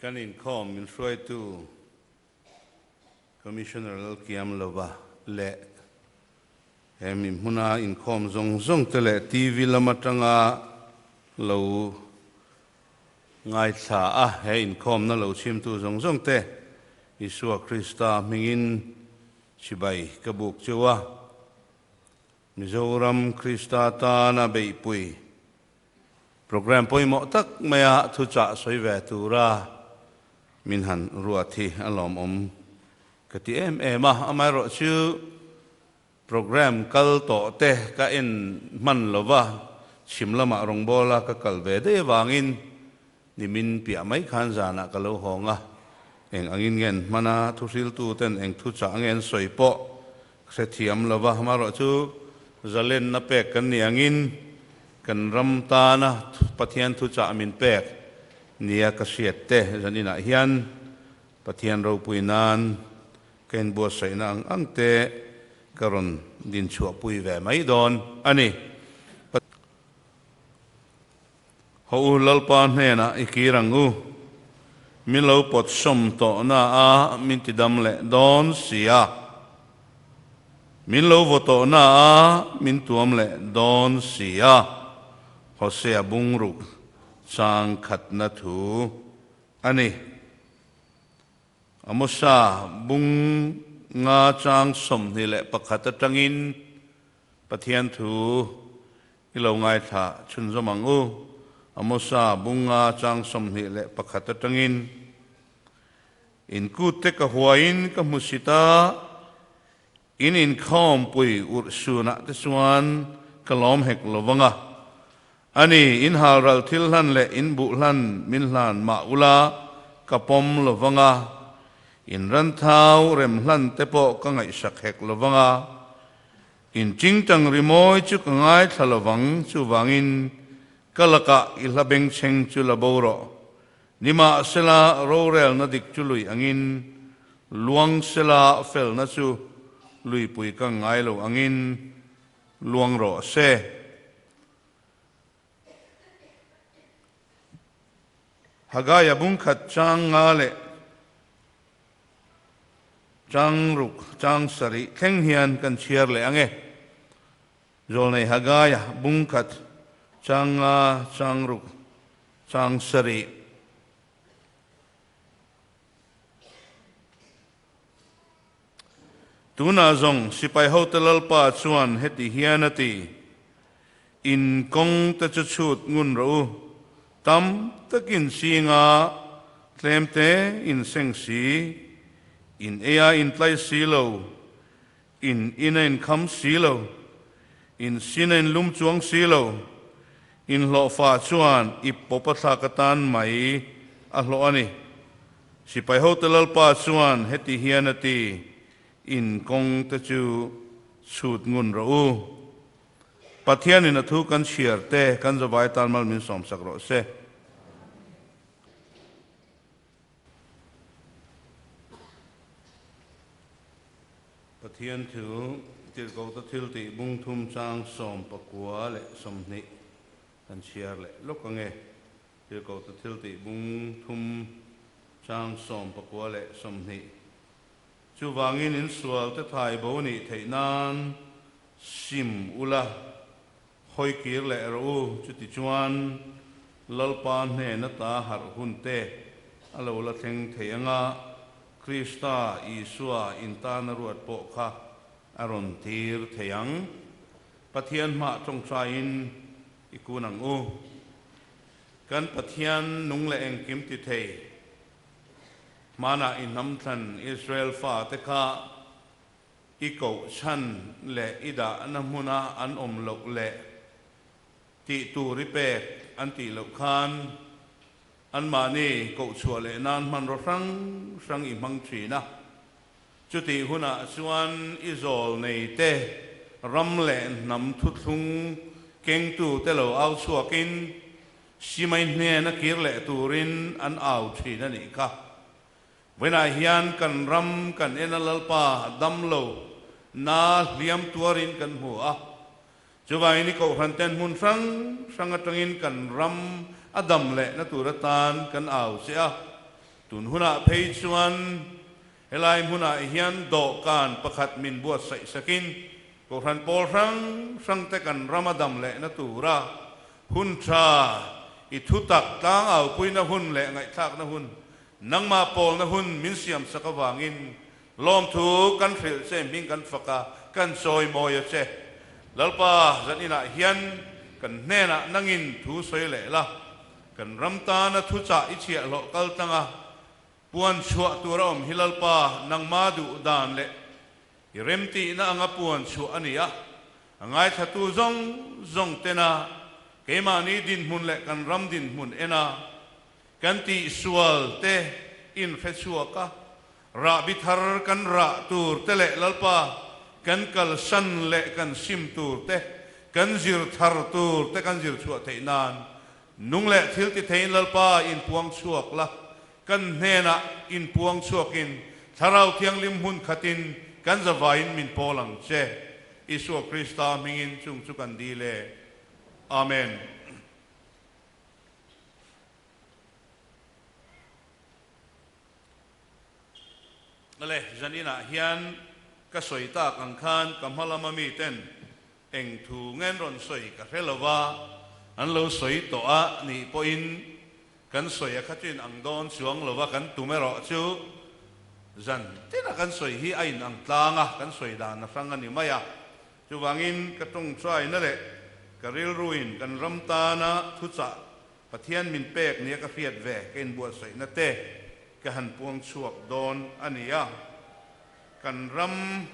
Kan inkhawm min hruaitu Commissioner Lalkiamlova leh he mi hmuna inkhawm zawng zawng te leh TV lam atanga lo ngaithla a he inkhawmna lo chhimtu zawng zawng te Isua Krista hmingin chibai ka buk cheu a. Mizoram Krista tana beihpui Programme pawimawh tak maia thuchah sawi ve tura min han ruat hi a lawmawm ka ti em em a. Amaherawh chu programme kal tawh te ka en hman lo va, chhim lamah rawngbawla ka kal ve daih avangin nimin piah mai khan zanah ka lo hawng a, eng angin nge an hman a, thuhriltu ten eng thuchah nge an sawi pawh Hrethiam lova, amaherawh chu zalenna pek kan nih angin kan ram tana Pathian thuchah min pek nia ka hriat te zaninah hian Pathian ropui nan ka inbuatsaihna ang ang te ka rawn dinchhuahpui ve mai dawn a ni. Haw u, Lalpa hnenah i kir ang u. Min lo pawt sawm tawhna a min ti dam leh dawn si a. Min lo vaw tawhna a min tuam leh dawn si a. Hosea bungruk chang khatna thu a ni. Amosa bung nga chang 21 atangin Pathian thu i lo ngaithla chhunzawm ang u. Amosa bunga chang 21 atangin, In kutte ka huaiin ka hmu sit a, in inkhawmpui urh sunah te chuan ka lawm hek lo vang a. A ni, in halral thil hlan leh in buh hlan min hlan mah ula ka pawm lo vang a, in ranthau rem hlan te pawh ka ngaihsak hek lo vang a. In chingchang rimawi chu ka ngaithla lovang, chuvangin ka lakah i hla bengchheng chu la bo rawh. Nimahsela rorelna dik chu lui angin, luang sela felna chu luipui ka ngai lo angin luang rawh se. Hagaia bungkhat chang nga leh Chang ruk, chang sarih thleng hian kan chhiar leh ang e. Zawlnei Hagaia bung khat, chang nga, chang ruk, chang sarih. Tunah zawng sipai hote Lalpa chuan heti hian a ti, In kawng te chu chhut ngun rawh u, tam takin singa tlem te in seng si, in ei a in tlai si lo, in in a in kham si lo, in sin a in lum chuang si lo, in hlawhfa chuan ip pawp a thlak atan mai a hlawh a ni. Sipai hote Lalpa chuan heti hian a ti, In kawng te chu chhut ngun rawh u. Pathianin a thu kan chhiar te kan zawai tan mal min sawmsak rawh se. Pathian thu tirhkohta thil tih bung thum chang 29 kan chhiar leh lawk ange. Tirhkohta thil tih bung thum chang 29. Chuvangin in sual te thai bo nih theih nan sim ula, hawi kir leh rawh u, chutichuan Lalpa hnena ta harh hun te a lo la thleng thei anga Krista Isua intana ruat pawh kha a rawn tir thei ang. Pathian hmah tawngtaiin i kun ang u. Kan Pathian nung leh engkim ti thei. Hmanah i hnamthlan Israel fate kha i koh chhan leh i dahna hmuna an awm loh leh tih tur i pek an tih loh khan anmahni koh chhuah leh nan hmanraw hrang hrang i hmang thin a. Chutih hunah chuan i zawl nei te, ram leh hnam thuthlung kengtu te lo au chhuakin Simai hnena kir leh turin an au thin a nih kha. Vawiinah hian kan ram kan en a Lalpa dam lo na hliam tuarin kan hmu a. Chuvangin i kohhran ten hmun hrang hrang atangin kan ram a dam leh na tur atan kan au che a. Tun hunah phei chuan helai hmunah hian dawhkan pakhat min buatsaih sakin Kohhran pawl hrang hrangte kan rama dam lehna tura hun tha i thutak tlangaupuina hun leh ngaihthlakna hun, nangmah pawlna hun min siamsak avangin lawmthu kan hrilh che, hming kan fak a, kan chawimawi a che. Lalpa, zaninah hian kan hnenah nangin thu sawi leh la, kan ram tana thuchah i chhiahhlawh kal tlang a, puan chhuah tur a awm hi Lalpa, nangma duh dan leh I remtihna anga puan chhuah a ni a, a ngaithlatu zawng zawng tena keimahni dinhmun leh kan ram dinhmun ena kan tihsual te inhre chhuak a, rahbi thar kan rah tur te leh Lalpa kan kalsan leh kan sim tur te, kan zir thar tur te kan zir chhuah theih nan nung leh thil ti theiin Lalpa inpuang chhuak la. Kan hnenah inpuang chhuakin Thlarau Thianghlim hmun khatin kan zavaiin min pawl ang che. Isua Krista hmingin chung chu kan dil e. Amen. Ale, zaninah hian ka sawi tak ang khan ka hma lama miten eng thu ngen rawn sawi ka hre lova, an lo sawi tawh a nih pawhin Kan sawi a kha chu in ang dawn chuang lo va, kan tum erawh chu zan tina kan sawi hi a in ang tlang a, kan sawi dan a hrang a ni mai a. Chuvangin ka tawngtaina leh ka rilruin kan ram tana thuchah Pathian min pek nia ka hriat ve ka inbuatsaihna te ka han puang chhuak dawn a ni a. Kan ram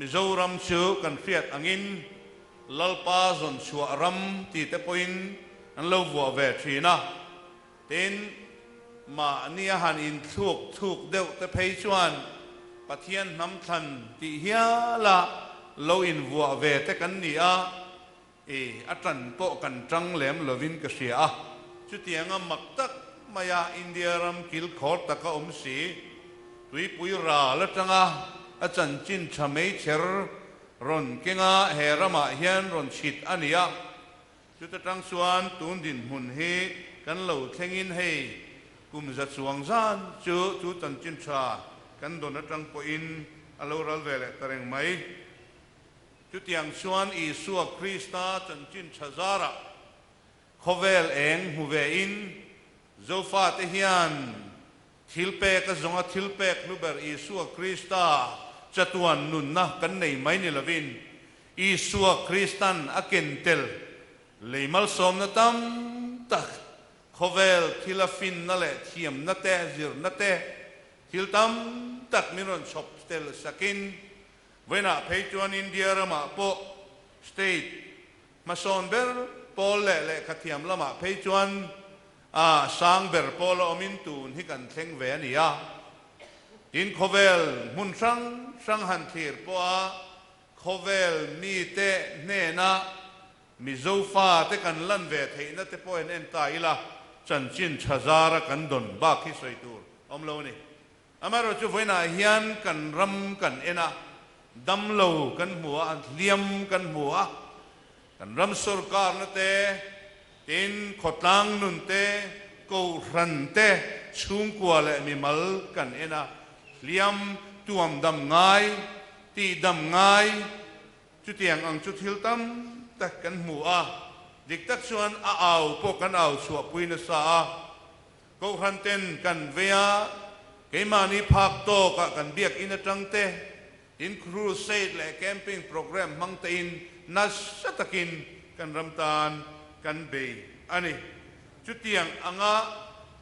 Mizoram chu kan hriat angin Lalpa zawn chhuah ram ti te pawhin an lo vuah ve thin a, tin, mahni a han inthluk thuk deuh te phei chuan Pathian hnam thlan tih hiala lo invuah ve te kan ni a, i a tan pawh kan tang lem lovin ka hria a. Chutianga mak tak maia India ram kilkhawr taka awm si, tuipui ral atanga a chanchin tha meichher Rawn kenga he ramah hian rawn chhit a ni a, chuta tang chuan tun dinhmun hi kan lo thlengin hei kum za chuang zan chu chu chanchin tha kan dawn atang pawhin a lo ral ve leh ta reng mai. Chutiang chuan Isua Krista chanchin tha zarah khawvel eng hmu ve in Zofate hian Thil pek a zawnga thil pek hlu ber Isua Krista chatuan nunna kan nei mai ni lovin, Isua Kristan a ken tel lei malsawmna tam tak, khawvel thila finna leh thiamna te, zirna te, thil tam tak min rawn chhawp tel sakin, vawiinah phei chuan India ramah pawh state hmasawn ber pawl leh lehkhathiam lamah phei chuan A sang ber pawl a awmin tun hi kan thleng ve a ni a. Tin, khawvel hmun hrang hrang han thlir pawha khawvel mite hnena Mizo fate kan lan ve theihna te pawh en en ta ila, chanchin tha zara kan dawn bak hi sawi tur awm lo a ni. Amaherawhchu chu vawiinah hian kan ram kan en a, damlo kan hmu a, hliam kan hmu a, kan ram sorkarna te, Tin, khawtlang nun te, kohhran te, chhungkua leh mimal kan en a, hliam tuam dam ngai, tih dam ngai, chutiang ang chu thil tam tak kan hmu a, dik tak chuan a au pawh kan au chhuahpui nasa a, kohhran ten kan vei a, keimahni phak tawkah kan biakinn atang te, Tin crusade leh camping programme hmang tein nasa takin kan ram tan kan bei a ni. Chutiang anga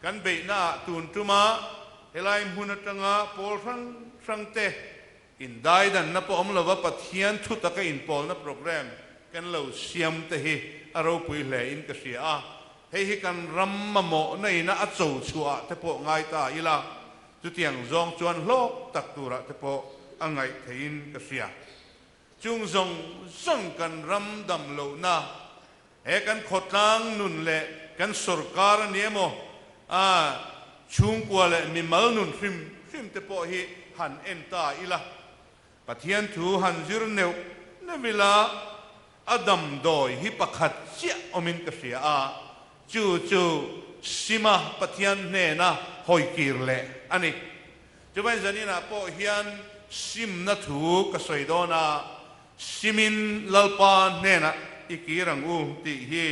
kan beihnaah tun tuma helai hmun atanga pawl hrang hrang te indaidanna pawh awm lova Pathian thu taka inpawlna programme kan lo siam te hi a ropui hle in ka hria a. Hei hi kan ram mamawhna ina a cho chhuah ah te pawh ngai ta ila. Chutiang zawng chuan hlawk tak turah te pawh a ngaih theihin ka hria. Chung zawng zawng kan ram dam lohna, he kan khawtlang nun leh kan sorkar a ni emaw, a chhungkua leh mimal nun hrim hrim te pawh hi han en ta ila, Pathian thu han zir neuh neuh ila, a damdawi hi pakhat chiah awmin ka hria a. Chu chu Sima Pathian hnena hawikir leh a ni. Chuvain zaninah pawh hian simna thu ka sawi dawn a, Simin Lalpa hnenah i kir ang u tih hi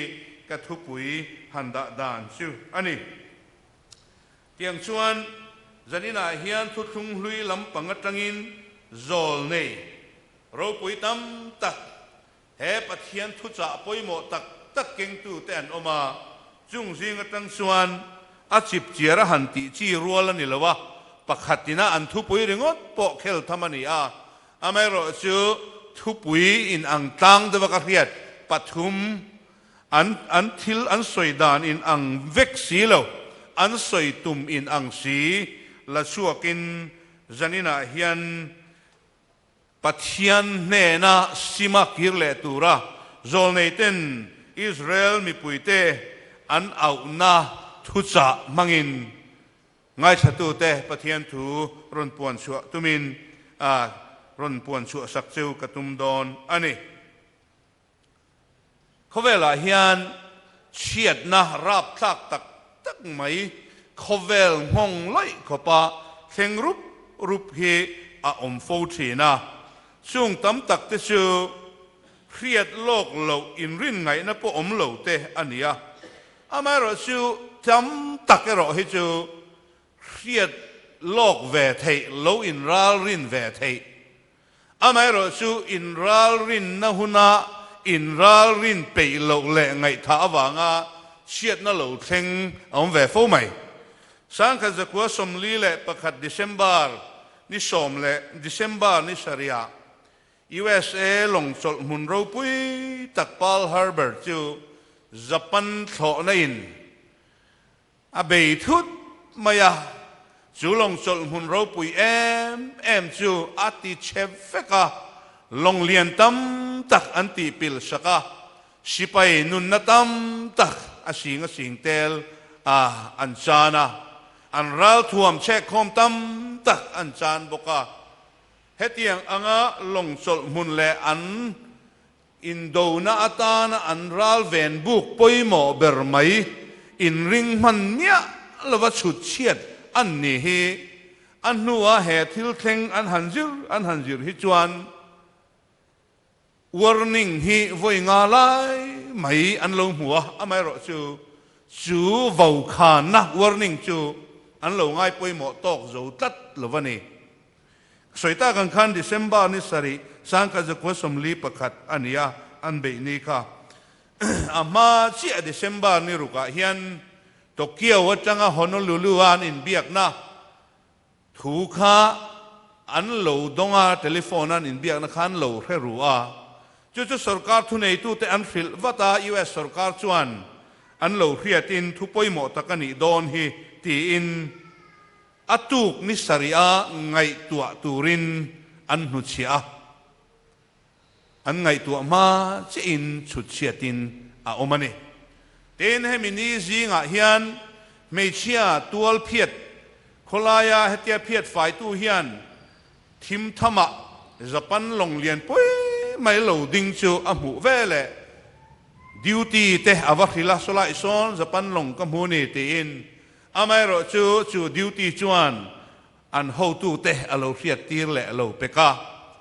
ka thupui han dah dan chu a ni. Tiang chuan zaninah hian thuthlung hlui lampang atangin zawl nei ropui tam tak he Pathian thuchah pawimawh tak tak kengtute an awm a, chung zing atang chuan a chipchiar a han tih chi rual a ni lo a, pakhatina an thupui ringawt pawh khel tham a ni a, Amaherawhchu, thupui in ang tlang deuha ka hriat pathum an an thil an sawi dan in ang vek si lo, an sawi tum in ang si la chhuakin zaninah hian Pathian hnena sima kir leh tura zawlneiten Israel mipuite an auhna thuchah hmangin Ngaithlatute Pathian thu rawn puan chhuah tumin a rawn puan chhuah sak chu ka tum dawn a ni. Khawvelah hian chhiatna rapthlak tak tak mai khawvel nghawng lawih khawpa thleng rup rup hi a awm fo thin a. Chung tam tak te chu hriat lawk loh inrin ngaihna pawh awm lo te a ni a. Amaherawh chu tam tak erawh hi chu hriat lawk ve theih, lo inralrin ve theih. Amaherawh chu inralrinna huna inralrin peih loh leh ngaihthah avanga chhiatna lo thleng a awm ve fo mai. 1941 December ni sawm leh December ni sarihah USA lawng chawlh hmun ropui tak Pearl Harbor chu Japan thlawhna in a bei thut mai a, chu lawng chawlh hmun ropui em em chu a ti chhe vek a, lawng lian tam tak an tih pil sak a, sipai nunna tam tak a sing a sing tel a an chan a, an ralthuam chhekkhawm tam tak an chan bawk a. Hetiang anga lawng chawlh hmun leh an indona atana an ral ven buk pawimawh ber mai inring hman miah lova chhut chhiat an ni hi a hnua he thil thleng an han zir an han zir hi chuan Warning hi vawi nga lai mai an lo hmu a, amaherawh chu chu vokhanna warning chu an lo ngai pawimawh tawk zo tlat lo a ni. Ka sawi tak ang khan December ni sarih 1941 a ni a, an beih ni kha. A hma chiah December ni rukah hian Tokyo atanga Honolulu-a an inbiakna Thu kha an lo dawng a, telephone an inbiakna kha an lo hre ru a. Chu chu sorkar thuneitute an hrilh vat a, US sorkar chuan an lo hriatin thu pawimawh tak a nih dawn hi tiin a tuk ni sarih a ngaihtuah turin an hnuchhiah a. An ngaihtuah hma chiahin chhut chhiatin a awm a ni. Tin, hemi ni zingah hian hmeichhia tual phiat khawlaia hetia phiat faitu hian thim thamah Japan lawng lian pui mai lo ding chu a hmuh ve leh duty te a va hrilh a, sawlai sawn Japan lawng ka hmu ni tiin amaherawh chu chu duty chuan An hotute a lo hriattir leh a lo pek a,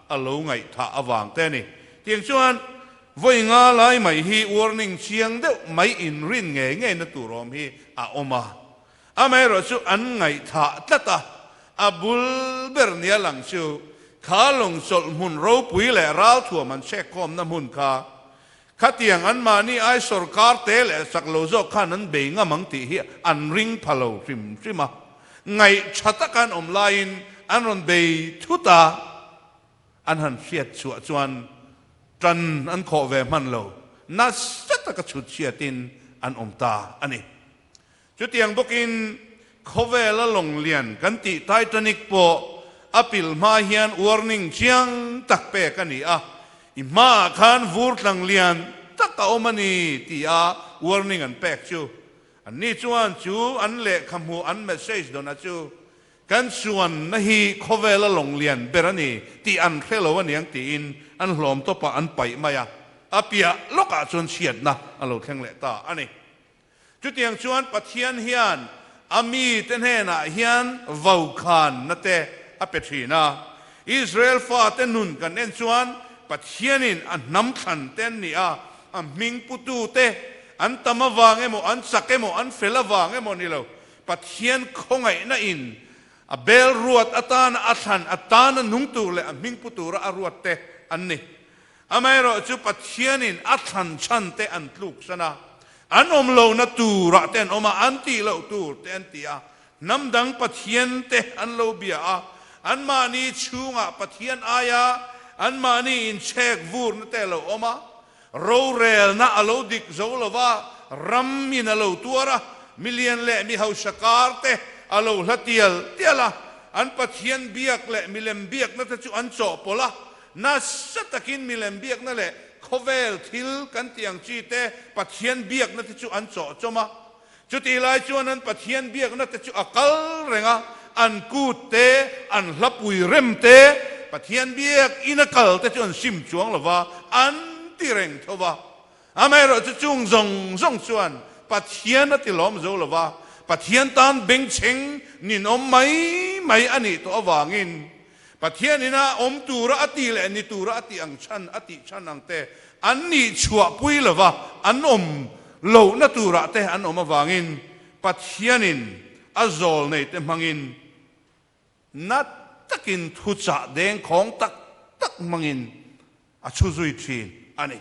a lo ngaihthah avang te a ni. Tiang chuan vawi nga lai mai hi warning chiang deuh mai inrin ngei ngeina tur awm hi a awm a. Amaherawh chu an ngaihthah tlat a, a bul ber nia lang chu kha lawng chawlh hmun ropui leh ralthuam an chhekkhawmna hmun kha khatiang anmahni ai sorkar te leh chak lo zawk khan an bei ngam ang tih hi an ring pha lo hrim hrim a. Ngaih tha taka an awm laiin an rawn bei thut a, an han hriat chhuah chuan tan an khawh ve hman lo, nasa taka chhut chhiatin an awm ta a ni. Chutiang bawkin khawvela lawng lian kan tih Titanic pawh a pil hma hian warning chiang tak pek a ni a, i hmaah khan vur tlang lian tak a awm a ni tia warning an pek chu Anni chuan chu an lehkha hmuh an message dawna chu kan chuanna hi khawvela lawng lian ber a ni tih an hre lo aniang tiin an hlawm tawpah an paih mai a, a piah lawkah chuan chhiatna a lo thleng leh ta a ni. Chutiang chuan Pathian hian a mite hnenah hian vaukhanna te a pe thin a. Israel fate nun kan en chuan Pathianin a hnam thlan te an ni a, a hming putute an tam avang emaw, an chak emaw, an fel avang emaw ni lo, Pathian khawngaihna in a bel ruat atana a thlan atana nung tur leh a hming pu tura a ruat te an ni. Amaherawhchu Pathianin a thlan chhan te an tluk san a, an awm lohna turah te an awm a, an tih loh tur te an ti a, hnam dang Pathian te an lo bia a, anmahni chhungah Pathian aia anmahni inchhek vurna te a lo awm a, rorelna a lo dik zo lo va, ram in a lo tuar a, milian leh mi hausa kar te a lo hla tial tial a, an Pathian biak leh milem biakna te chu an chawhpawlh a, Nasa takin milem biakna leh khawvel thil kan tih ang chi te Pathian biakna te chu an chawhchawm a. Chutih lai chuan an Pathian biakna te chu a kal reng a, an kut te, an hlapui rem te, Pathian biak ina kal te chu an sim chuang lo va, an ti reng tho va. Amaherawhchu chung zawng zawng chuan Pathian a ti lawm zo lo va, Pathian tan bengchheng ninawm mai mai a nih tawh avangin Pathian ina awm tura a tih leh ni tura a tih ang chhan a tih chhan ang te an nih chhuah pui lo va, an awm lohna turah te an awm avangin Pathianin a zawl nei te hmangin nat takin thuchah dengkhawng tak tak hmangin a chhu zui thin a ni.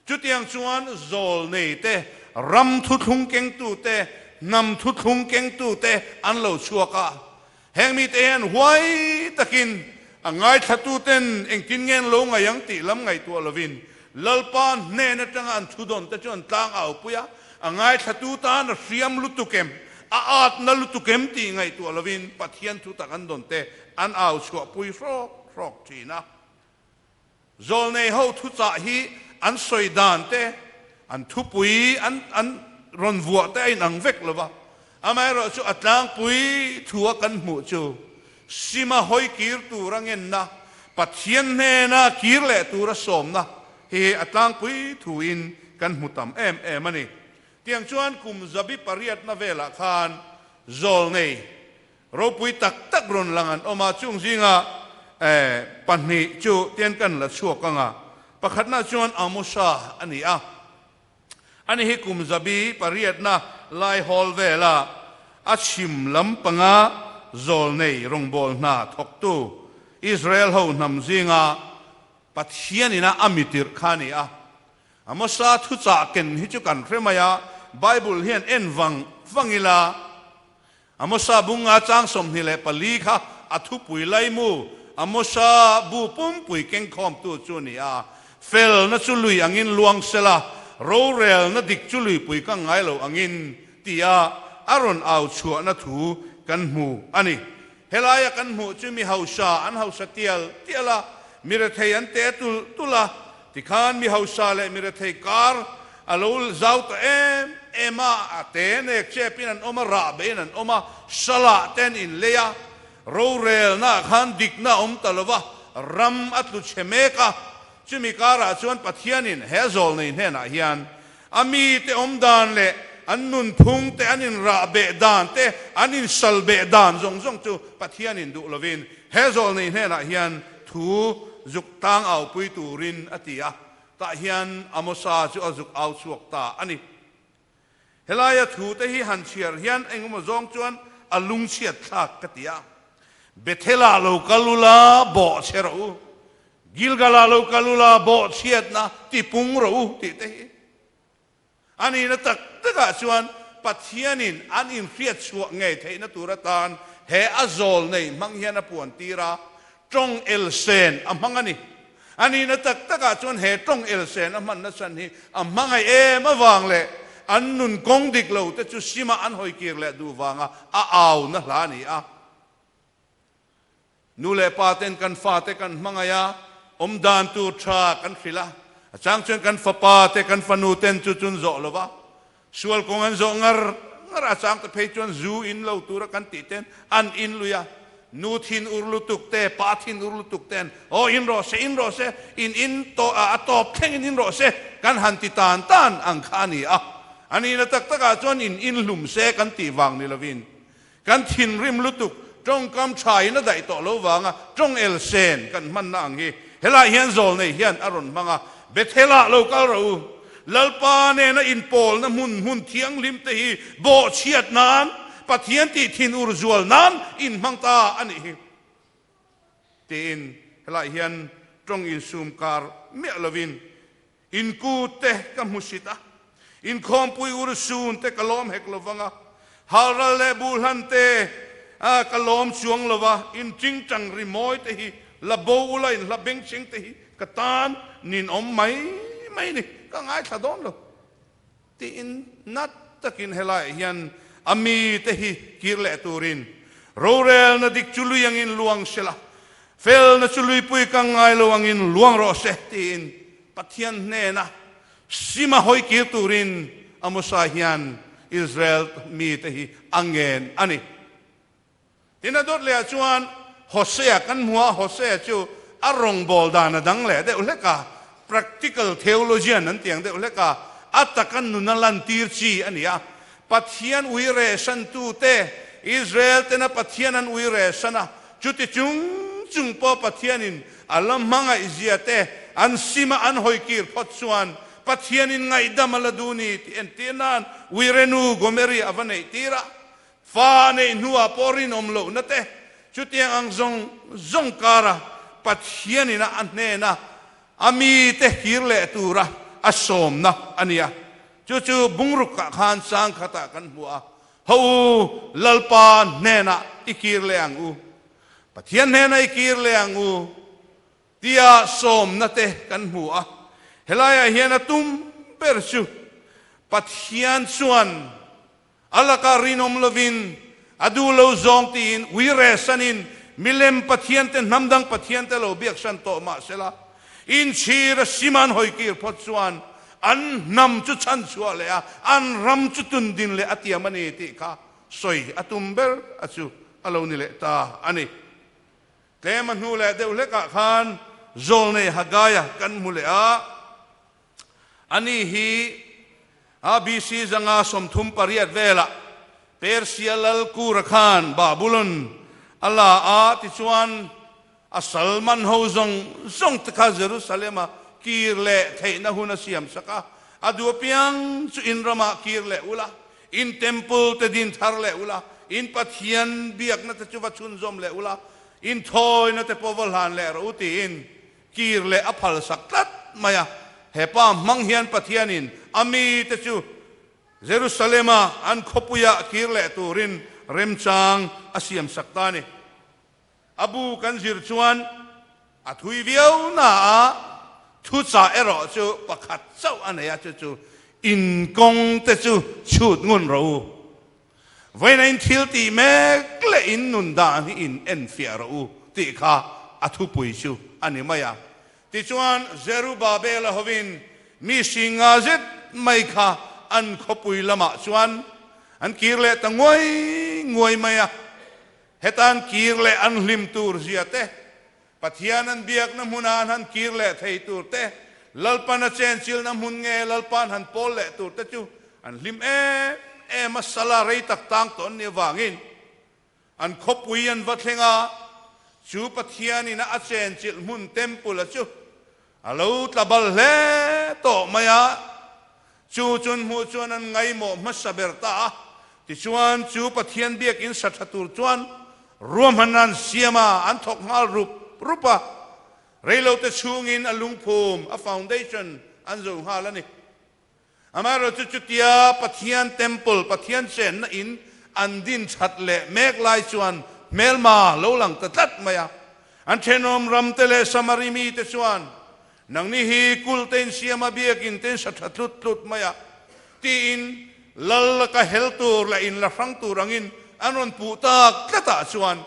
Chutiang chuan zawlnei te, ram thuthlung kengtu te, hnam thuthlung kengtu te an lo chhuak a. Heng mite hian huai takin a ngaithlatuten engtin nge an lo ngaih ang tih lam ngaihtuah lovin Lalpa hnen atanga an thudawn te chu an tlang au pui a, a ngaithlatu tan a hriam lutuk em, a atna lutuk em tih ngaihtuah lovin Pathian thutak an dawn te an au chhuahpui hrawk hrawk thin a. Zawlnei ho thuchah hi an sawi dan te, an thupui an an rawn vuah te a inang vek lo va. Amaherawhchu a tlangpui thu a kan hmuh chu Sima hawi kir tura ngenna, Pathian hnena kir leh tura sawmna hi a tlangpui thuin kan hmu tam em em a ni. Tiang chuan kum zabi pariatna velah khan zawlnei Ropui tak tak rawn lang an awm a, chung zinga pahnih chu tian kan la chhuak ang a. Pakhatna chuan Amosa a ni a, ani hi kum zabi pariatna lai hawl vela a chhim lampanga zawlnei rawngbâwl hna thawktu Israel ho hnam zinga Pathian ina a mitirh kha a ni a. Amosa thuchah ken hi chu kan hre mai a, Bible hian en vang vang ila, Amosa bunga chang 24 kha a thupui laimu Amosa bu pumpui kengkhawmtu chu a ni a. Felna chu lui angin luang sela, rorelna dik chu luipui ka ngai lo angin tia a rawn au chhuahna thu kan hmu a ni. Helaia kan hmuh chu mi hausa an hausa tial tial a, mi rethei an te tulh tulh a, tikhan mi hausa leh mi rethei kar a lo zau ta em em a, a te nek chepin an awm a, rah bein an awm a, salah te an inlei a, rorelnaah khan dikna a awm ta lo va, ram a tlu chhe mek a, chumi karah chuan Pathianin he zawlnei hnenah hian A mite awm dan leh an nunphung te, an inrah beh dan te, an insal beh dan zawng zawng chu Pathianin duh lovin he zawlnei hnenah hian thu zuk tang aupui turin a ti a. Tah hian Amosa chu a zuk au chhuak ta a ni. Helaia thu te hi han chhiar hian engemaw zawng chuan a lungchhiat thlak ka ti a. Bethel-ah lo kal ula bawh chhe rawh u. Gilgal-ah lo kal ula bawhchhiatna tipung rawh u tih te hi a nihna tak takah chuan Pathianin an inhriat chhuah ngei theihna tur atan he a zawl nei hmang hian a puan tir a, tawng elsen a hmang a ni. A nihna tak takah chuan he tawng elsen a hmanna chhan hi a hmangaih em avang leh an nun kawng dik lo te chu sima an hawikir leh duh vanga a auna hla a ni a. Nu leh pa ten kan fate kan hmangaih a, awm dan tur tha kan hrilh a, a chang chuan kan fapa te kan fanu ten chu chun zawh lo va, sual kawng an zawh ngar ngar a, a chang te phei chuan zu in lo tura kan tih ten an in lui a, nu thin ur lutuk te, pa thin ur lutuk ten aw in rawh se, in rawh se, in in tawh a, a tawp thleng in in rawh se kan han ti tan tan ang kha a ni a. A nihna tak takah chuan in inhlum se kan tih vang ni lovin kan thinrim lutuk tawngkam tha in a daih tawh lo vanga tawng el sen kan hmanna ang hi helai hian zawl nei hian a rawn hmang a, Bethel-ah lo kal rawh u, Lalpa nena inpawlna hmun hmun thianghlim te hi bawhchhiat nan, Pathian tih thin ur zual nan in hmang ta a nih hi. Tiin helai hian tawng insum kar miah lovin Inkut te ka hmusit a, inkhawmpui ursun te ka lawm hek lo vang a, halral leh buhlan te ka lawm chuang lo va, intingtang rimawi te hi la bo ula inhla bengchheng te hi ka tan ninawm mai mai ni, ka ngaithla dawn lo. Tiin nat takin helaiah hian a mite hi kir leh turin rorelna dik chu lui angin luang se la, felna chu luipui kang ngai lo angin luang rawh se tiin Pathian hnena sima hawi kir turin Amosa hian Israel mite hi a ngen a ni. Tin a dawt lehah chuan Hosea kan hmu a, Hosea chu a rawngbâwl dan a dang leh deuh hlek a, practical theologian an ti ang deuh hlek a, a taka nun a lantîr chi a ni a. Pathian ui rehsantute, Israel tena Pathian an ui rehsan a, chuti chung chung pawh Pathianin a la hmangaihzia te an sima an hawikir phawt chuan Pathianin ngaihdam a la duh ni tih entir nan Uirenu Gomeri a va neihtir a. Fa neih hnuah pawh rinawm lohna te chutiang ang zawng zawng kara Pathianin a hnena a mite kir leh tura a sawmna a ni a. Chu chu bungrukah khan chang khatah kan hmu a, Ho u, Lalpa hnenah i kir leh ang u, Pathian hnenah i kir leh ang u tia sawmna te kan hmu a. Helaiah hian a tum ber chu Pathian chuan A lakah rinawm lovin, a duh lo zawng tiin ui rehsanin milem pathiante, hnam dang pathiante lo biaksan tawh mah sela, inchhir a sim an hawikir phawt chuan an hnam chu chhanchhuah leh a, an ram chu tundin leh a tiam a ni tih kha sawi a tum ber a chu a lo ni leh ta a ni. Tlem a hnu leh deuh hlekah khan Zawlnei Hagaia kan hmu leh a. Ani hi BC 138 velah Persia lal Kura khan Babulon a la a, tichuan a sal man ho zawng zawng te kha Jerusalem-a kir leh theihna hun a siam sak a, a duh apiang chu in ramah kir leh ula, in temple te din thar leh ula, in Pathian biakna te chu va chhunzawm leh ula, in thawina te pawh va hlan leh rawh u tiin Kir leh a phalsak tlat mai a. He pa hmang hian Pathianin a mite chu Jerusalem-a an khawpuia kir leh turin remchang a siamsak ta a ni. A bu kan zir chuan a thui viau na a, thuchah erawh chu pakhat chauh a nei a, chu chu, In kawng te chu chhut ngun rawh u. Vawiin a in thil tih mek leh in nun dan hi in enfiah rawh u tih kha a thupui chu a ni mai a. Tichuan, Zerubabela hovin mi singa zet mai kha an khawpui lamah chuan an kir leh ta nguai nguai mai a. Heta an kir leh an hlim tur zia te, Pathian an biakna hmuna an han kir leh thei tur te, Lalpan a chenchilna hmun nge Lalpan han pawl leh tur te chu an hlim em em a, sala rei tak tang tawh an nih avangin an khawpui an va thleng a, chu Pathianin a chenchilh hmun temple-a chu a lo tla bal hle tawh mai a, chu chun hmuh chuan an ngaimawh hmasa ber ta a, tichuan chu Pathian biakin sa tha tur chuan ruahman an siam a, an thawk nghal rup rup a, reilote chhungin a lungphum, a foundation, an zo nghal a ni. Amaherawhchu chutia Pathian temple, Pathian chenna in an din that leh mek lai chuan hmelma lo lang ta tlat mai a. An thenawm ramte leh Samari mite chuan, Nangni hi kul te in siam a, biakin te in sa tha tlut tlut mai a, tiin lal laka hel tur leh in la hrang tur angin an rawn puh tak tlatah chuan,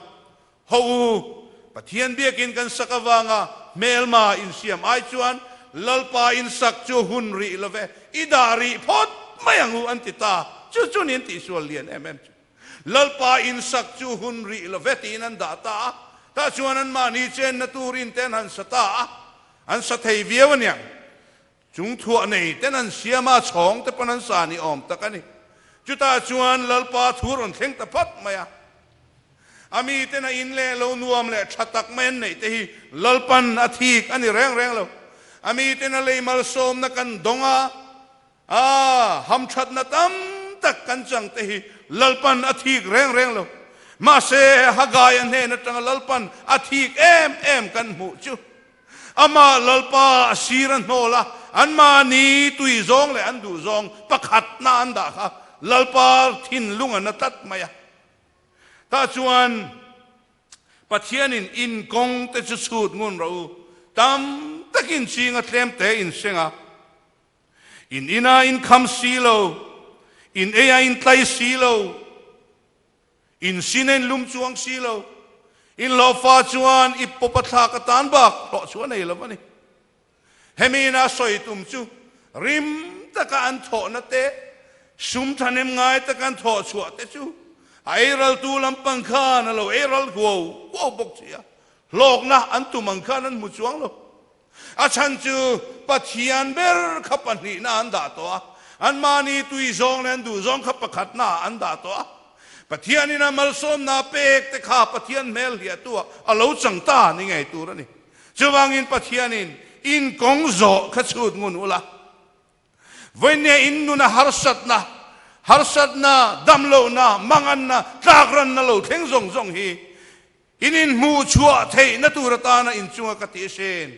Ho u, Pathian biakin kan sak avanga hmelma insiam ai chuan Lalpa insak chu hun rih lo ve, i dah rih phawt mai ang u an ti ta. Chu chu niin tihsual lian em em chu. Lalpa insak chu hun rih lo ve tiin an dah ta a, tah chuan anmahni chenna turin te an han sa ta a, an sa thei viau aniang. Chung thuah nei ten an siam a, chhawng te pawn an sa ni awm tak a ni. Chutah chuan Lalpa thu rawn thleng ta phat mai a. A miten a in leh lo nuam leh tha tak mai an neih te hi Lalpan a thik a ni reng reng lo. A miten a lei malsawmna kan dawng a, a hamthatna tam tak kan chang te hi Lalpan a thik reng reng lo. Mahse, Hagaia hnen atanga Lalpan a thik em em kan hmuh chu Amah Lalpa a sir a hnawl a, anmahni tui zawng leh an duh zawng pakhatna an dah kha Lalpa thinlung a na tlat mai a. Tah chuan Pathianin in kawng te chu chhut ngun rawh u, tam takin chinga tlem te in seng a, in ina in kham si lo, in ei a in tlai si lo, In sin a in lum chuang si lo. In hlawhfa chuan i pawp a thlak atan bak hlawh chu a nei lo a ni. Hemi ina sawi tum chu rim taka an thawhna te, sum thahnem ngai taka an thawh chhuah te chu a eiraltu lampang khan a lo eiral huau huau bawk si a, hlawkna an tum ang khan an hmu chuang lo. A chhan chu Pathian ber kha pahnihna an dah tawh a, anmahni tui zawng leh an duh zawng kha pakhatna an dah tawh a. Pathianin a malsawmna pek te kha Pathian hmel hliahtu ah a lo chang ta ni ngei tur a ni. Chuvangin Pathianin in kawng zawh kha chhut ngun ula, vawinia in nuna harsatna, harsatna, damlohna, manganna, tlakranna lo thleng zawng zawng hi In inhmuh chhuah theihna tur atana inchunga ka ti asin.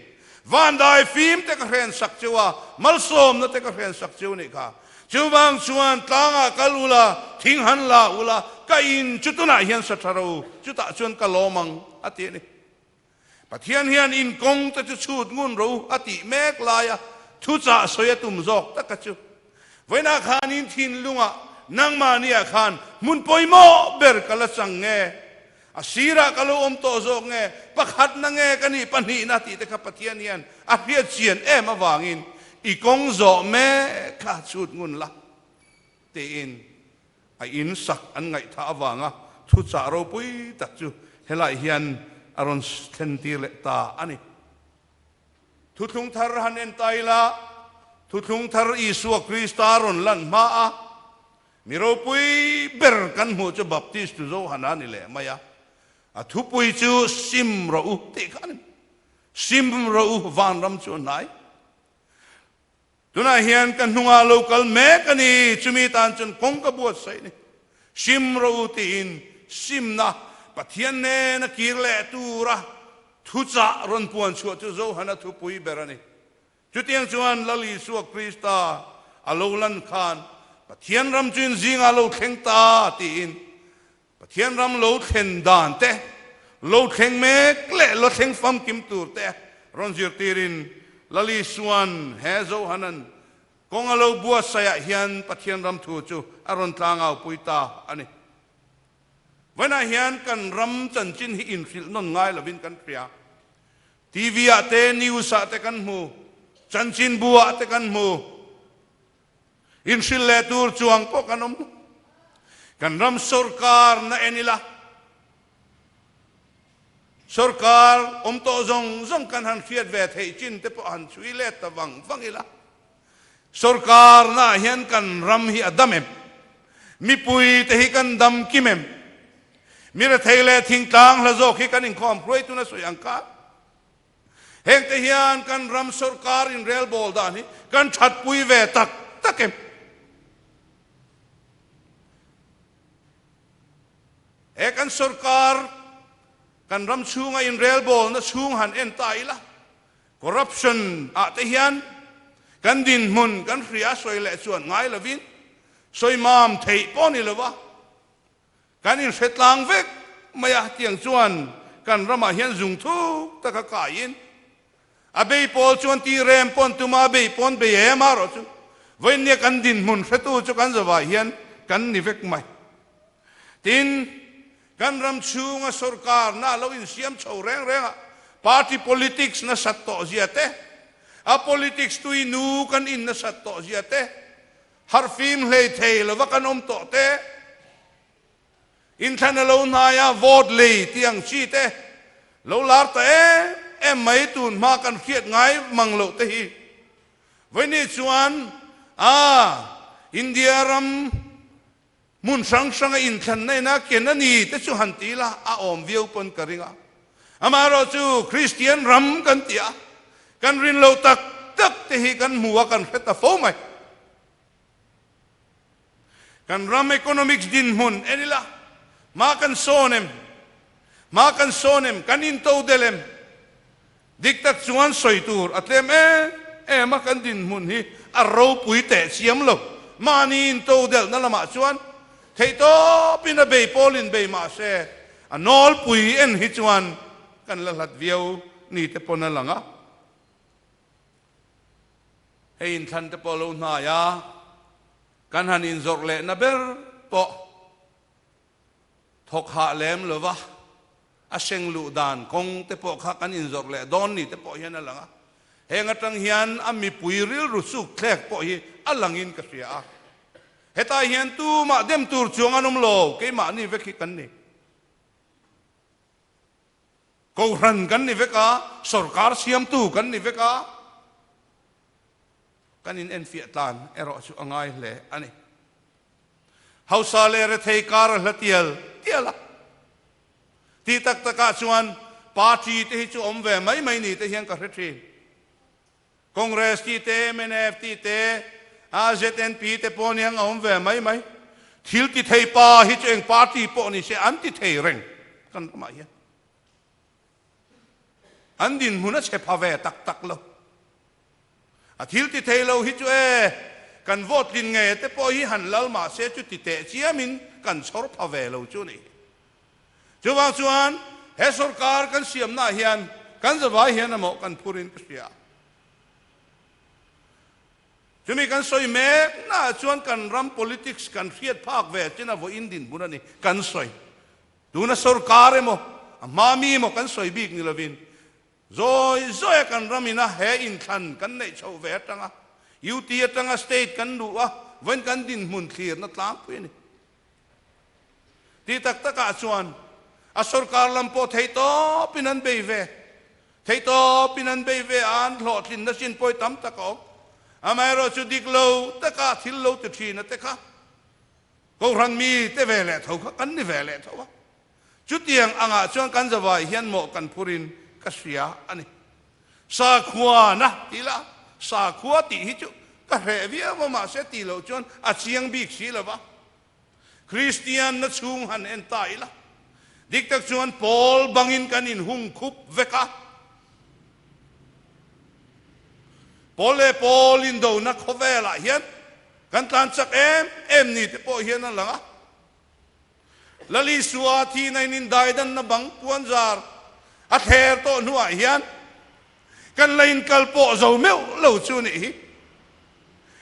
Vandai fim te ka hren sak cheu a, malsawmna te ka hren sak cheu nih kha. Chuvang chuan tlangah kal ula, thing han la ula, ka in chu tunah hian sa tha ro, chutah chuan ka lawm ang, a ti a ni. Pathian hian in kawng te chu chhut ngun ro a tih mek laia thuchah sawi a tum zawk taka chu. Vawiinah khan in thinlungah nangmahniah khan hmun pawimawh ber ka la chang nge? A sirah ka lo awm tawh zawk nge? Pakhatna nge ka nih pahnihna tih te kha Pathian hian a hriat chian em avangin i kawng zawh mek kha chhut ngun la tiin a in sak an ngaihthah avanga thuchah ropui tak chu helai hian a rawn thlen tir leh ta a ni. Thuthlung thar han en ta ila, Thuthlung thar Isua Krista rawn lan hma a, mi ropui ber kan hmuh chu Baptist tu Johana a ni leh mai a. A thupui chu Sim rawh u tih kha a ni. Sim rawh u, vanram chu a hnai. Tunah hian ka hnungah lo kal mek a ni, chumi tan chuan kawng ka buatsaih ni. Sim rawh u tiin simna Pathian nena kir leh tura thuchah rawn puan chhuah chu Johana thupui ber a ni. Chutiang chuan Lal Isua Krista a lo lan khan Pathian ram chu in zingah lo thleng ta tiin Pathian ram lo thlen dan te, lo thleng mek leh lo thleng famkim tur te rawn zirtirin Lal Isua'n he Johanan kawng a lo buatsaihah hian Pathian ram thu chu a rawn tlangaupui ta a ni. Vawiinah hian kan ram chanchin hi inhrilh nawn ngai lovin kan hria. TV ah te, news ah te kan hmu, chanchinbu ah te kan hmu. Inhrilh leh tur chuang pawh kan awm lo. Kan ram sorkar na en ila, sorkar awm tawh zawng zawng kan han hriat ve theih chin te pawh han chhui let ta vang vang ila, sorkar naah hian kan ram hi a dam em? Mipui te hi kan dam kim em? Mi rethei leh thingtlang hla zawk hi kan inkhawm hruaitu na sawi ang kha. Hengte hian kan ram sorkar inrelbawl dan hi kan thatpui ve tak tak em? He kan sorkar kan ram chhunga inrelbawlna chhung han en ta ila, corruption ah te hian kan dinhmun kan hria sawi leh chuan ngai lovin sawi mam theih pawh ni lova, Kan inhre tlang vek mai a, tiang chuan kan ramah hian zung thuk taka kaiin a bei pawl chuan ti rem pawn tuma bei pawn bei em a rawh chu vawinia kan dinhmun hretu chu kan zavai hian kan ni vek mai. Tin, kan ram chhunga sorkarna lo insiam chho reng reng a, party politics nasat tawh zia te, a politics tui nu kan in nasat tawh zia te, Harhfim hlei thei lova kan awm tawh te, inthlan a lo hnai a, vote lei tih ang chi te lo lar ta em em mai tun hma kan hriat ngai mang loh te hi. Vawiini chuan a India ram hmun hrang hranga inthlanna ina ken a ni te chu han ti ila a awm viau pawn ka ring a. Amaherawhchu Kristian ram kan ti a, kan rin loh tak tak te hi kan hmu a kan hre ta fo mai. Kan ram economics dinhmun en ila, hma kan sawn em? Hma kan sawn em? Kan intodelh em? Dik tak chuan sawi tur a tlem em em a, kan dinhmun hi a ropui teh chiam lo. Mahni intodelhna lamah chuan theihtawpin a bei pawlin bei mah se, a nawlpui en hi chuan kan la hlat viau ni te pawn a lang a. Hei inthlan te pawh lo hnai a, kan han inzawrh lehna ber pawh thawk hah lem lo va, a seng luh dan kawng te pawh kha kan inzawrh leh dawn ni te pawh hian a lang a. Heng atang hian a mipui rilru suk thlek pawh hi a langin ka hria a. Hetah hian tumah dem tur chuang an awm lo, keimahni vek hi kan ni. Kohhran kan ni vek a, sorkar siamtu kan ni vek a, kan inenfiah tlan erawh chu a ngai hle a ni. Hausa leh rethei kar a hla tial tial a, tih tak takah chuan party te hi chu awm ve mai mai ni te hian ka hre thin. Congress tih te, mnf tih te, ZNP te pawh nia ang a awm ve mai mai. Thil ti thei pa hi chu eng party pawh ni se an ti thei reng kan ramah hian. An dinhmun a chhe pha ve tak tak lo. A thil ti thei lo hi chu e, kan vote tlin nge te pawh hi han lal mah se chu ti teh chiamin kan chhawr pha ve lo chu ni. Chuvang chuan he sorkar kan siamnaah hian kan zavai hian amaw kan phurin ka hria. Chumi kan sawi meknaah chuan kan ram politics kan hriat phak ve chin a vawiin dinhmun a ni kan sawi. Tuna sorkar emaw a hma mi emaw kan sawi bik ni lovin zawi zawia kan ram ina he inthlan kan neih chhoh ve atanga UT atanga state kan luh a vawiin kan dinhmun thlirna tlangpui a ni. Ti tak takah chuan a sorkar lam pawh theihtawpin an bei ve. Theihtawpin an bei ve a, an hlawhtlinna sin pawi tam tak a awm. Amaherawh chu dik lo taka thil lo ti thin a te kha Kohhran mi te ve leh tho kha kan ni ve leh tho a. Chutiang angah chuan kan zavai hian mawh kan phurin ka hria a ni. Sakhua na ti la, sakhua tih hi chu ka hreh viau a mahse tih loh chuan a chiang bik si lo va. Kristian na chhung han en ta ila, dik tak chuan pawl bangin kan inhung khup vek a. Pawl leh pawl indona khawvelah hian kan tlan chak em em ni te pawh hian a lang a. Lal Isua thihna in indaidanna bang puanzar a thler tawh hnuah hian kan la inkal pawh zo meuh lo chu nih hi.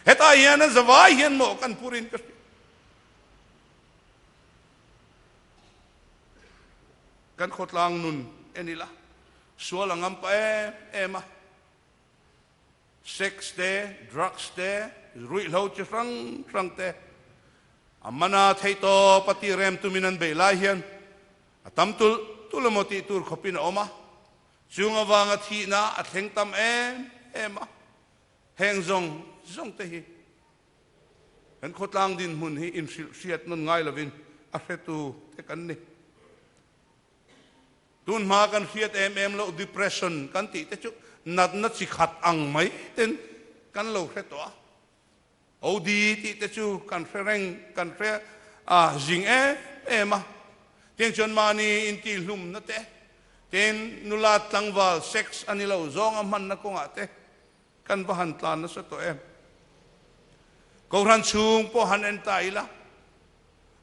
Hetah hian a zavai hian maw kan phurin ka hria. Kan khawtlang nun en ila, sual a ngam pah em em a. Sex te, drugs te, ruihhlo chi hrang hrang te a mana theih tawp a tih rem tumin an beih lai hian a tam tulh tulh emaw tih tur khawpin a awm a. Chung avanga thihna a thleng tam em em a. Heng zawng zawng te hi kan khawtlang dinhmun hi inhrilh hriat nawn ngai lovin a hretu te kan ni. Tun hma kan hriat em em loh depression kan tih te chu natna chi khat ang mai ten kan lo hre tawh a. OD tih te chu kan hre reng, kan hre a zing em em a. Tiang chuan mahni intihhlumna te, tin nula tlangval sex a ni lo zawnga hmanna kawngah te kan va han tlan nasa tawh em. Kohhran chhung pawh han en ta ila,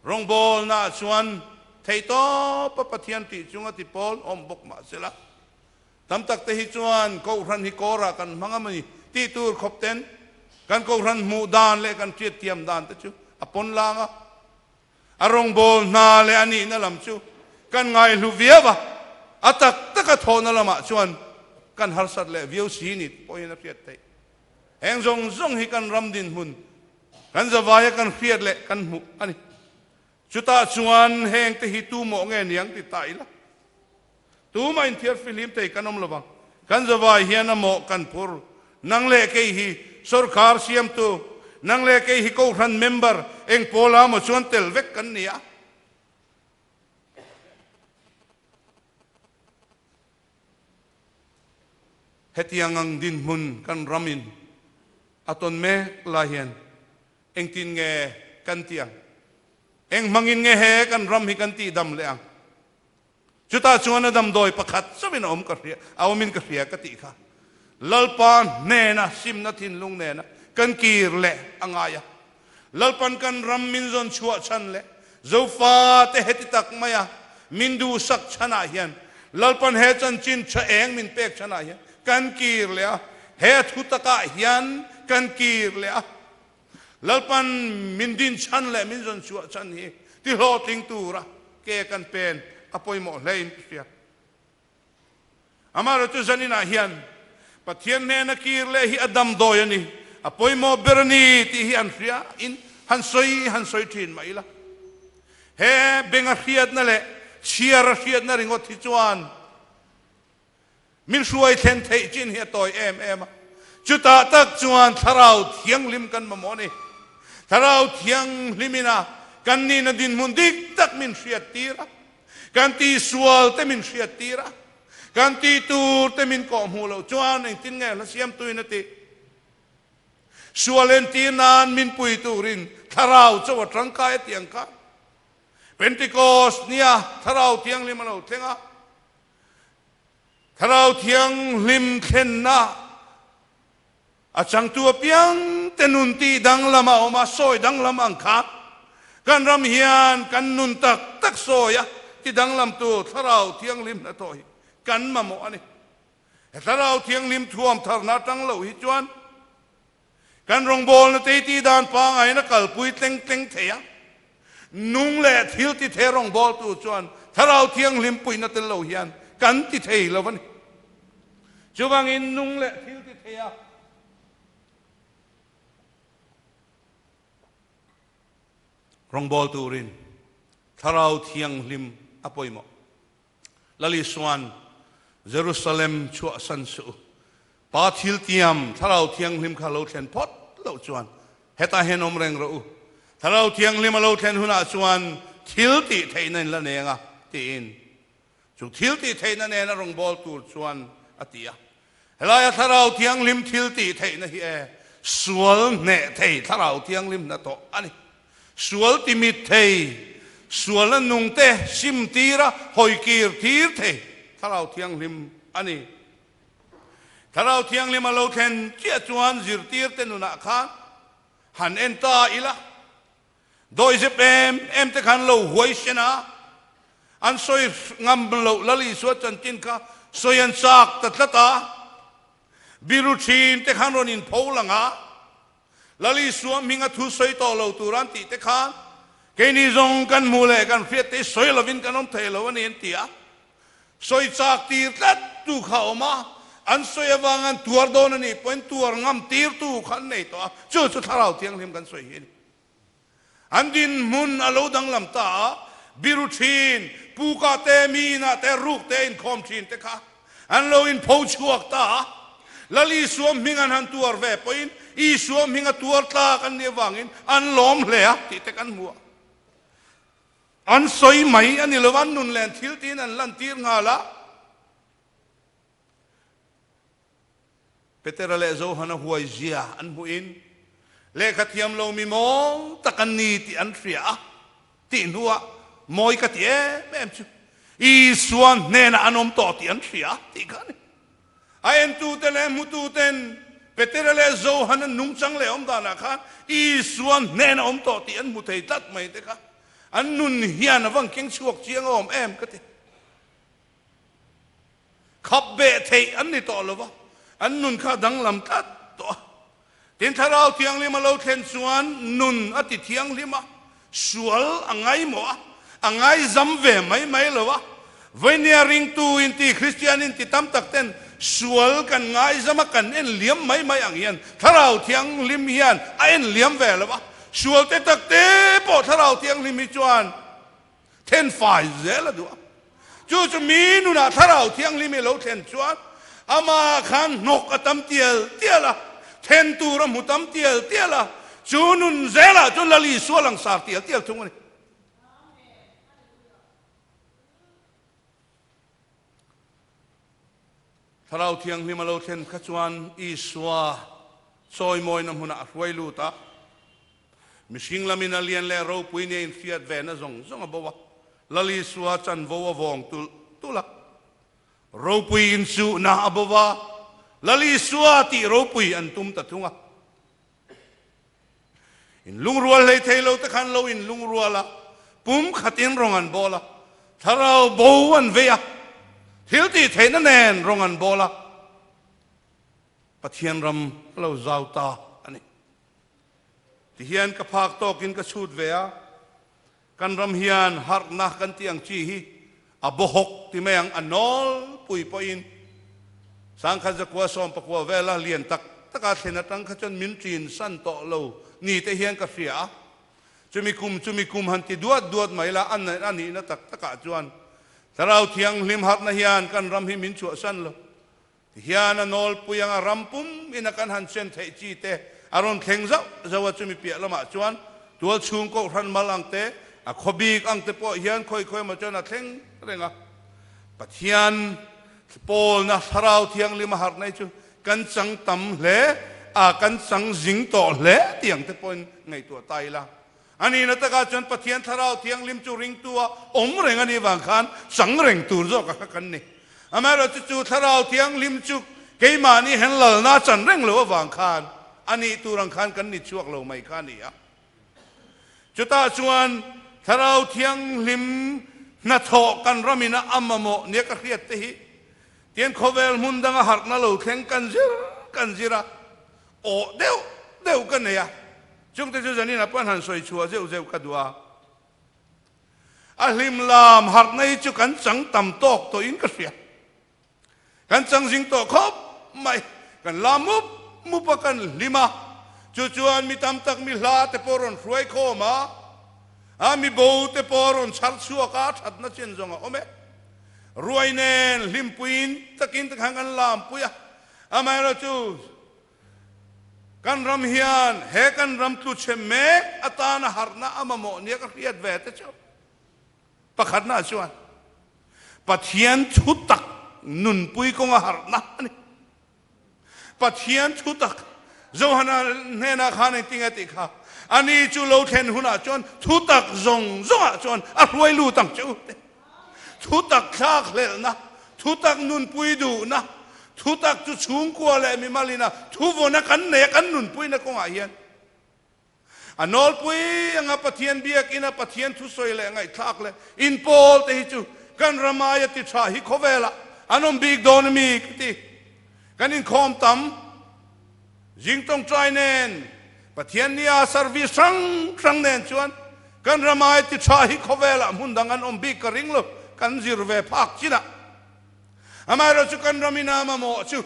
rawngbawlnaah chuan theihtawpa Pathian tih chunga ti pawl awm bawk mah sela, tam tak te hi chuan Kohhran hi kawrah kan hmang a mawni tih tur khawp ten kan Kohhran hmuh dan leh kan hriatthiam dan te chu a pawn lang a. A rawngbâwl hna leh a nihna lam chu kan ngaihlu viau a, a tak taka thawhna lamah chuan kan harsat leh viau si ni pawhin a hriat theih. Heng zawng zawng hi kan ram dinhmun, kan zavaia kan hriat leh kan hmuh a ni. Chutah chuan hengte hi tu mawh nge niang ti ta ila, tumah inthiar fihlim thei kan awm lo vang. Kan zavai hian a mawh kan phur, nang leh kei hi. Sorkar siamtu, nang leh kei hi Kohhran member eng pawla maw chuan tel vek kan ni a. Hetiang ang dinhmun kan ramin a tawn mek lai hian engtin nge kan tih ang? Eng hmangin nge he kan ram hi kan tihdam leh ang? Chutah chuan a damdawi pakhat chauhin a awm ka hria, a awmin ka hria ka tih kha. Lalpa hnena simna thinlung nena kan kir leh a ngai a. Lalpan kan ram min zawn chhuah chhan leh Zofa te heti tak maia min duhsak chhanah hian Lalpan he chanchin tha eng min pek chhanah hian kan kir leh a, he a thu takah hian kan kir leh a. Lalpan min din chhan leh min zawn chhuah chhan hi ti hlawhtling tura ke kan pen a pawimawh hlein ka hria. Amaherawhchu zaninah hian Pathian hnena kir leh hi a damdawi a ni, a pawimawh ber a ni tih hi an hria in han sawi han sawi thin mah ila. He benga hriatna leh chhiara hriatna ringawt hi chuan Min hruai thlen theih chin hi a tawi em em a, chutah tak chuan Thlarau Thianghlim kan mamawh a ni. Thlarau Thianghlimin a kan nihna dinhmun dik tak min hriat tir a, kan tihsual te min hriat tir a, kan tih tur te min kawh hmuh loh chuan engtin nge hla siamtuin a tih? Sual entir nan min pui turin Thlarau chauh a tangkai a tih ang kha. Pentecost nia Thlarau Thianghlim a lo thleng a. Thlarau Thianghlim thlenna a changtu apiang te nun tih danglam a awm a, sawi danglam ang kha kan ram hian kan nun tak tak sawi a ti danglamtu Thlarau Thianghlim hnathawh hi kan mamawh a ni. He Thlarau Thianghlim thuam tharna atang loh hi chuan Kan rawngbawlna te hi tih dan pangaiin a kalpui tleng tleng thei a, nung leh thil ti thei rawngbawltu chuan Thlarau Thianghlim puihna tel lo hian kan ti thei lo a ni. Chuvangin nung leh thil ti thei a rawngbawl turin Thlarau Thianghlim a pawimawh. Lal Isua'n Jerusalem chhuahsan suh u. Pa thil tiam Thlarau Thianghlim kha lo thlen phawt loh chuan hetah hian awm reng rawh u. Thlarau Thianghlim a lo thlen hunah chuan thil tih theihna in la neng a, tiin chu thil tih theihna nena rawngbâwl tur chuan a ti a. Helaia Thlarau Thianghlim thil tih theihna hi e sual hneh thei Thlarau Thianghlim hnathawh a ni. Sual ti mit thei, sualna nungte sim tira hawi kir tir thei Thlarau Thianghlim a ni. Thlarau Thianghlim a lo thlen chiah chuan zirtirte nunah khan han en ta ila, dawihzep em em te khan lo huaisen a, an sawi ngam loh Lal Isua chanchin kha sawi an chak ta tlat a, biru thin te khan rawn inpho lang a, Lal Isua hminga thu sawi tawh lo tur an tih te khan keini zawng kan hmuh leh kan hriat te hi sawi lovin kan awm thei lo a ni an ti a. Sawi chak tir tlat tu kha a awm a, an sawi avang an tuar dawn a nih pawhin tuar ngam tir tu kha an nei tawh a, chu chu Thlarau Thianghlim kan sawi hi a ni. An dinhmun a lo danglam ta a, biru thin, puka te, mi inah te, ruk te inkhawm thin te kha an lo inpho chhuak ta a. Lal Isua hming an han tuar ve pawhin Isua hming a tuar tlak an nih avangin an lawm hle a tih te kan hmu a. An sawi mai a ni lo, an nun len thil tiin an lantir nghal a. Petera leh Johana huai zia an hmuhin lehkha thiam lo mi mawl tak an ni tih an hria a, tih hnuah mawi ka ti em em chu Isua hnenah an awm tawh tih an hria a tih kha a ni. A entute leh hmututen Petera leh Johana nungchang leh awm danah khan Isua hnenah awm tawh tih an hmu thei tlat mai te kha an nun hian a va keng chhuak chiang a awm em ka ti. Khap beh theih an ni tawh lo va, an nun kha a danglam tlat tawh a. Tin, Thlarau Thianghlim a lo thlen chuan nun a ti thianghlim a, sual a ngaimawh a, a ngaizam ve mai mai lo a. Vainia ringtu inti Kristian inti tam tak ten sual kan ngaizam a, kan en liam mai mai ang hian Thlarau Thianghlim hian a en liam ve lo a. Sual te tak te pawh Thlarau Thianghlim hi chuan Then fai zel a duh a. Chu chu mi nunah Thlarau Thianghlim i lo thlen chuan amah khan hnawk a tam tial tial a. Then tur a hmu tam tial tial a, chu nun zelah chuan Lal Isua langsar tial tial thung a ni. Thlarau Thianghlim a lo thlen kha chuan Isua chawimawina hmunah a hruai lut a, mihring lamin a lian leh ropui nia inhriat vena zawng zawng a bo a, Lal Isua chanvo a vawng tulh tulh a. Ropui inchuhna a bo a, Lal Isua tih ropui an tum ta thung a. In lungrual hlei thei lo te khan lo in lungrual a, pum khatin rawng an bawl a, thlarau bo an vei a, thil tih theihna nen rawng an bawl a, Pathian ram a lo zau ta a ni. Tihian ka phak tawkin ka chhut ve a, kan ram hian harhna kan tih ang chi hi a bawhawk ti mai ang, a nawlpui pawhin sangkhat zakua sawmpakua vela lian tak taka thlen atang kha chuan min ṭin san tawh lo ni te hian ka hria a. Chumi kum chumi kum han ti duat duat mai la, a nihna tak takah chuan Thlarau Thianghlim harhna hian kan ram hi min chhuahsan lo. Tihian a nawlpui anga ram pum ina kan han chen theih chi te a rawn thleng zauh zauh a, chumi piah lamah chuan tual chhung kohhran mal ang te, a khaw bik ang te pawh hian khawi khawi emaw chuan a thleng reng a. Pathian pawlna Thlarau Thianghlim a harh nei chu kan chang tam hle a, kan chang zing tawh hle tih ang te pawhin ngaihtuah ta ila. A nihna takah chuan Pathian Thlarau Thianghlim chu ringtu a awm reng a nih vang khan chang reng tur zawk a kha kan ni. Amaherawhchu chu Thlarau Thianghlim chu keimahni hen lalna a chan reng lo avang khan a nih tur ang khan kan ni chhuak lo mai kha a ni a. Chutah chuan Thlarau Thianghlim hnathawh kan ramin a a mamawh nia ka hriat te hi tian khawvel hmun danga harhna lo thleng kan zir kan zir a, awh deuh deuh ka nei a. Chungte chu zanin a pan han sawi chhuah zeuh zeuh ka duh a. A hlim lam harhna hi chu kan chang tam tawk tawhin ka hria. Kan chang zing tawh khawp mai. Kan la mup mup a, kan hlim a. Chu chuan mi tam tak mi hla te pawh rawn hruai khawm a, a mi bo te pawh rawn chhar chhuak a, thatna chen zawng a awm e. Ruai nen hlimpuiin takin te khan kan lampui a. Amaherawhchu Kan ram hian he kan ram tlu chhe mek atana harhna a mamawh nia ka hriat ve te chu pakhatna chuan Pathian thu tak nunpui kawnga harhna a ni. Pathian thu tak Johana hnenah khan engtin nge tih kha ani chu lo thlen hunah chuan thu tak zawng zawngah chuan a hruai lut ang che u te. Thutak thlak hlelhna, thutak nunpui duhna, thutak chu chhungkua leh mimalina thuvawna kan nei a, kan nunpuina kawngah hian a nawlpui anga Pathian biakina Pathian thusawi leh ngaihthlak leh inpawl te hi chu kan ram aia ti tha hi khawvelah an awm bik dawn a mi ka ti. Kan inkhawm tam zing tawngtai nen Pathian nia service hrang hrang nen chuan kan ramai ti tha hi khawvelah hmun dang an awm bik ka ring lo, kan zir ve phak chinah. Amaherawhchu chu kan ramin a mamawh chu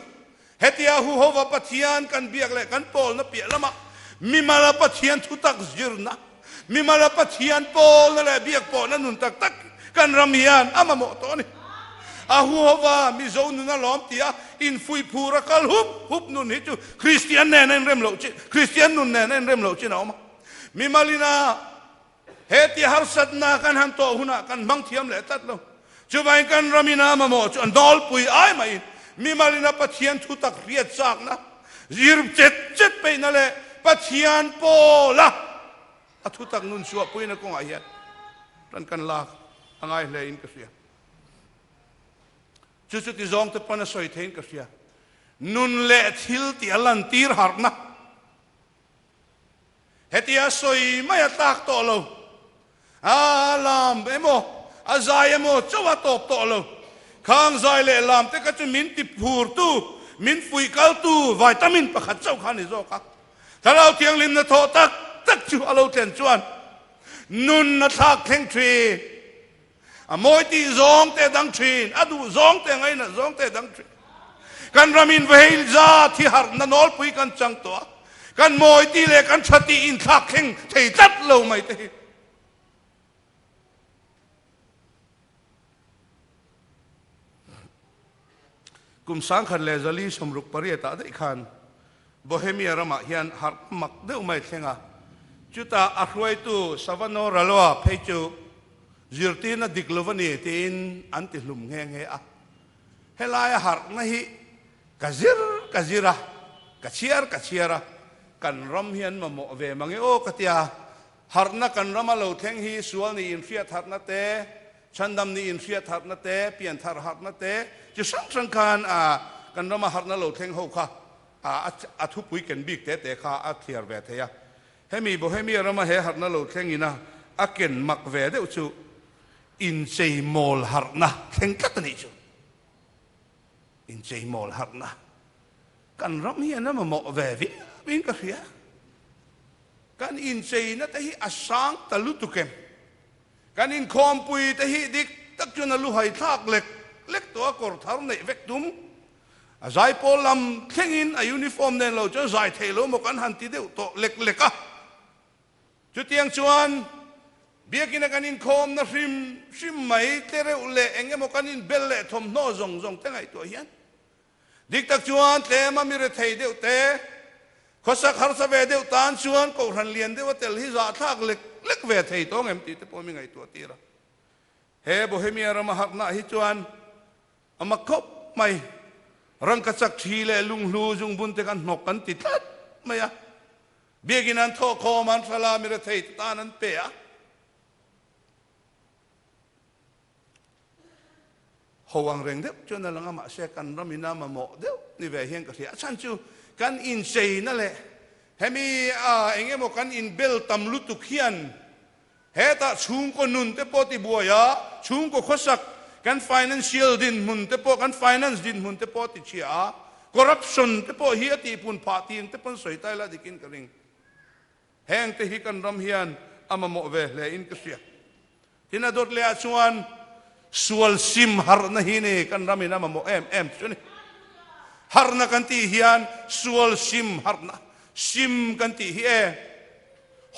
hetia huhova Pathian kan biak leh kan pawlna piah lamah mimala Pathian thutak zirna, mimala Pathian pawlna leh biak pawhna nun tak tak kan ram hian a mamawh tawh a ni. A huhova Mizo nun a lawm tia infuih phur a kal hup hup nun hi chu Kristian nen a inrem loh chin, Kristian nun nen a inrem loh chin a awm a. Mimalina he tia harsatna kan han tawh hunah kan hmang thiam leh tlat lo. Chuvangin kan ramina mamawh chu a nawlpui ai maiin mimalina Pathian thu tak hriat chakna, zir chet chet peihna leh Pathian pawla a thu tak nun chhuahpuina kawngah hian tan kan lak a ngai hle in ka hria. Chu chu ti zawng te pawn a sawi theiin ka hria. Nun leh thil tih a lantir harhna. Hetia sawi mai a tlak tawh lo. A lam emaw, a zai emaw chauh a tawp tawh lo. Khang zai leh lam te kha chu min ti phurtu, min fuih kaltu vitamin pakhat chauh kha a ni zawk a. Thlarau Thianghlimna thawh tak tak chu a lo thlen chuan nun a thlak thleng thin. A mawi tih zawng te dang thin, a duh zawng te ngainat zawng te dang thin. Kan ram in vahei za thi harhna nawlpui kan chang tawh a, kan mawi tih leh kan tha tih inthlak thleng thei tlat lo mai te hi. Kum 1868 ah daih khan. Bohemia ramah hian harh mak deuh mai thleng a, chutah a hruaitu Savonarola phei chu zirtirna dik lo a ni tiin an ti hlum nghe nghe a. Helaia harhna hi ka zir ka zir a, ka chhiar ka chhiar a, kan ram hi an mamawh ve mange aw ka tia, harhna kan rama lo thleng hi sual niin hriat harhna te, Chhandam nih inhriat harhna te, pianthar harhna te chi hrang hrang khan kan rama harhna lo thleng ho kha a thupui ken bik te te kha a thliar ve thei a. Hemi Bohemia rama he harhna lo thleng ina a ken mak ve deuh chu inchei mawl harhna thleng tlat a nih chu. Inchei mawl harhna kan ram hian a mamawh ve viau in ka hria. Kan incheina te hi a sang ta lutuk em? Kan inkhawmpui te hi dik tak chuan a luhai thlak lek lek tawh a, kawr thar neih vek tum. A zaipawl lam thlengin a uniform nen lo chuan zai theih lo maw kan han ti deuh tawh lek lek a. Chutiang chuan biakina kan inkhawmna hrim hrim mai tle reuh leh eng emaw kan inbel leh thawmhnaw zawng zawng te ngaihtuah hian Dik tak chuan tlema mi rethei deuh te, khawsak harsa ve deuh tan chuan kohhran lian deuh a tel hi zahthlak lek lek ve thei tawng em tih te pawh mi ngaihtuah tir a. He Bohemia rama harhna hi chuan a mak khawp mai. Rangkachak thi leh lunghlu zungbun te khan hnawk an ti tlat mai a. Biakin an thawhkhawm an hrala mi rethei te tan an pe a. Ho ang reng deuh chuan a lang a, mahse kan ram ina mamawh deuh ni ve hian ka hria. A chhan chu kan incheina leh hemi a eng emaw kan inbel tam lutuk hian hetah chhungkaw nun te pawh tibuai a, chhungkaw khawsak kan financial dinhmun te pawh, kan finance dinhmun te pawh a tichhia a, corruption te pawh hi a tihpun phah tih te pawn sawi ta ila dikin ka ring. Heng te hi kan ram hian a mamawh ve hle in ka hria. Tin a dawt leh ah chuan sual sim harhna hi ni kan ram in a mamawh em em chu ni. Harhna kan tih hian sual sim harhna, sim kan tih hi e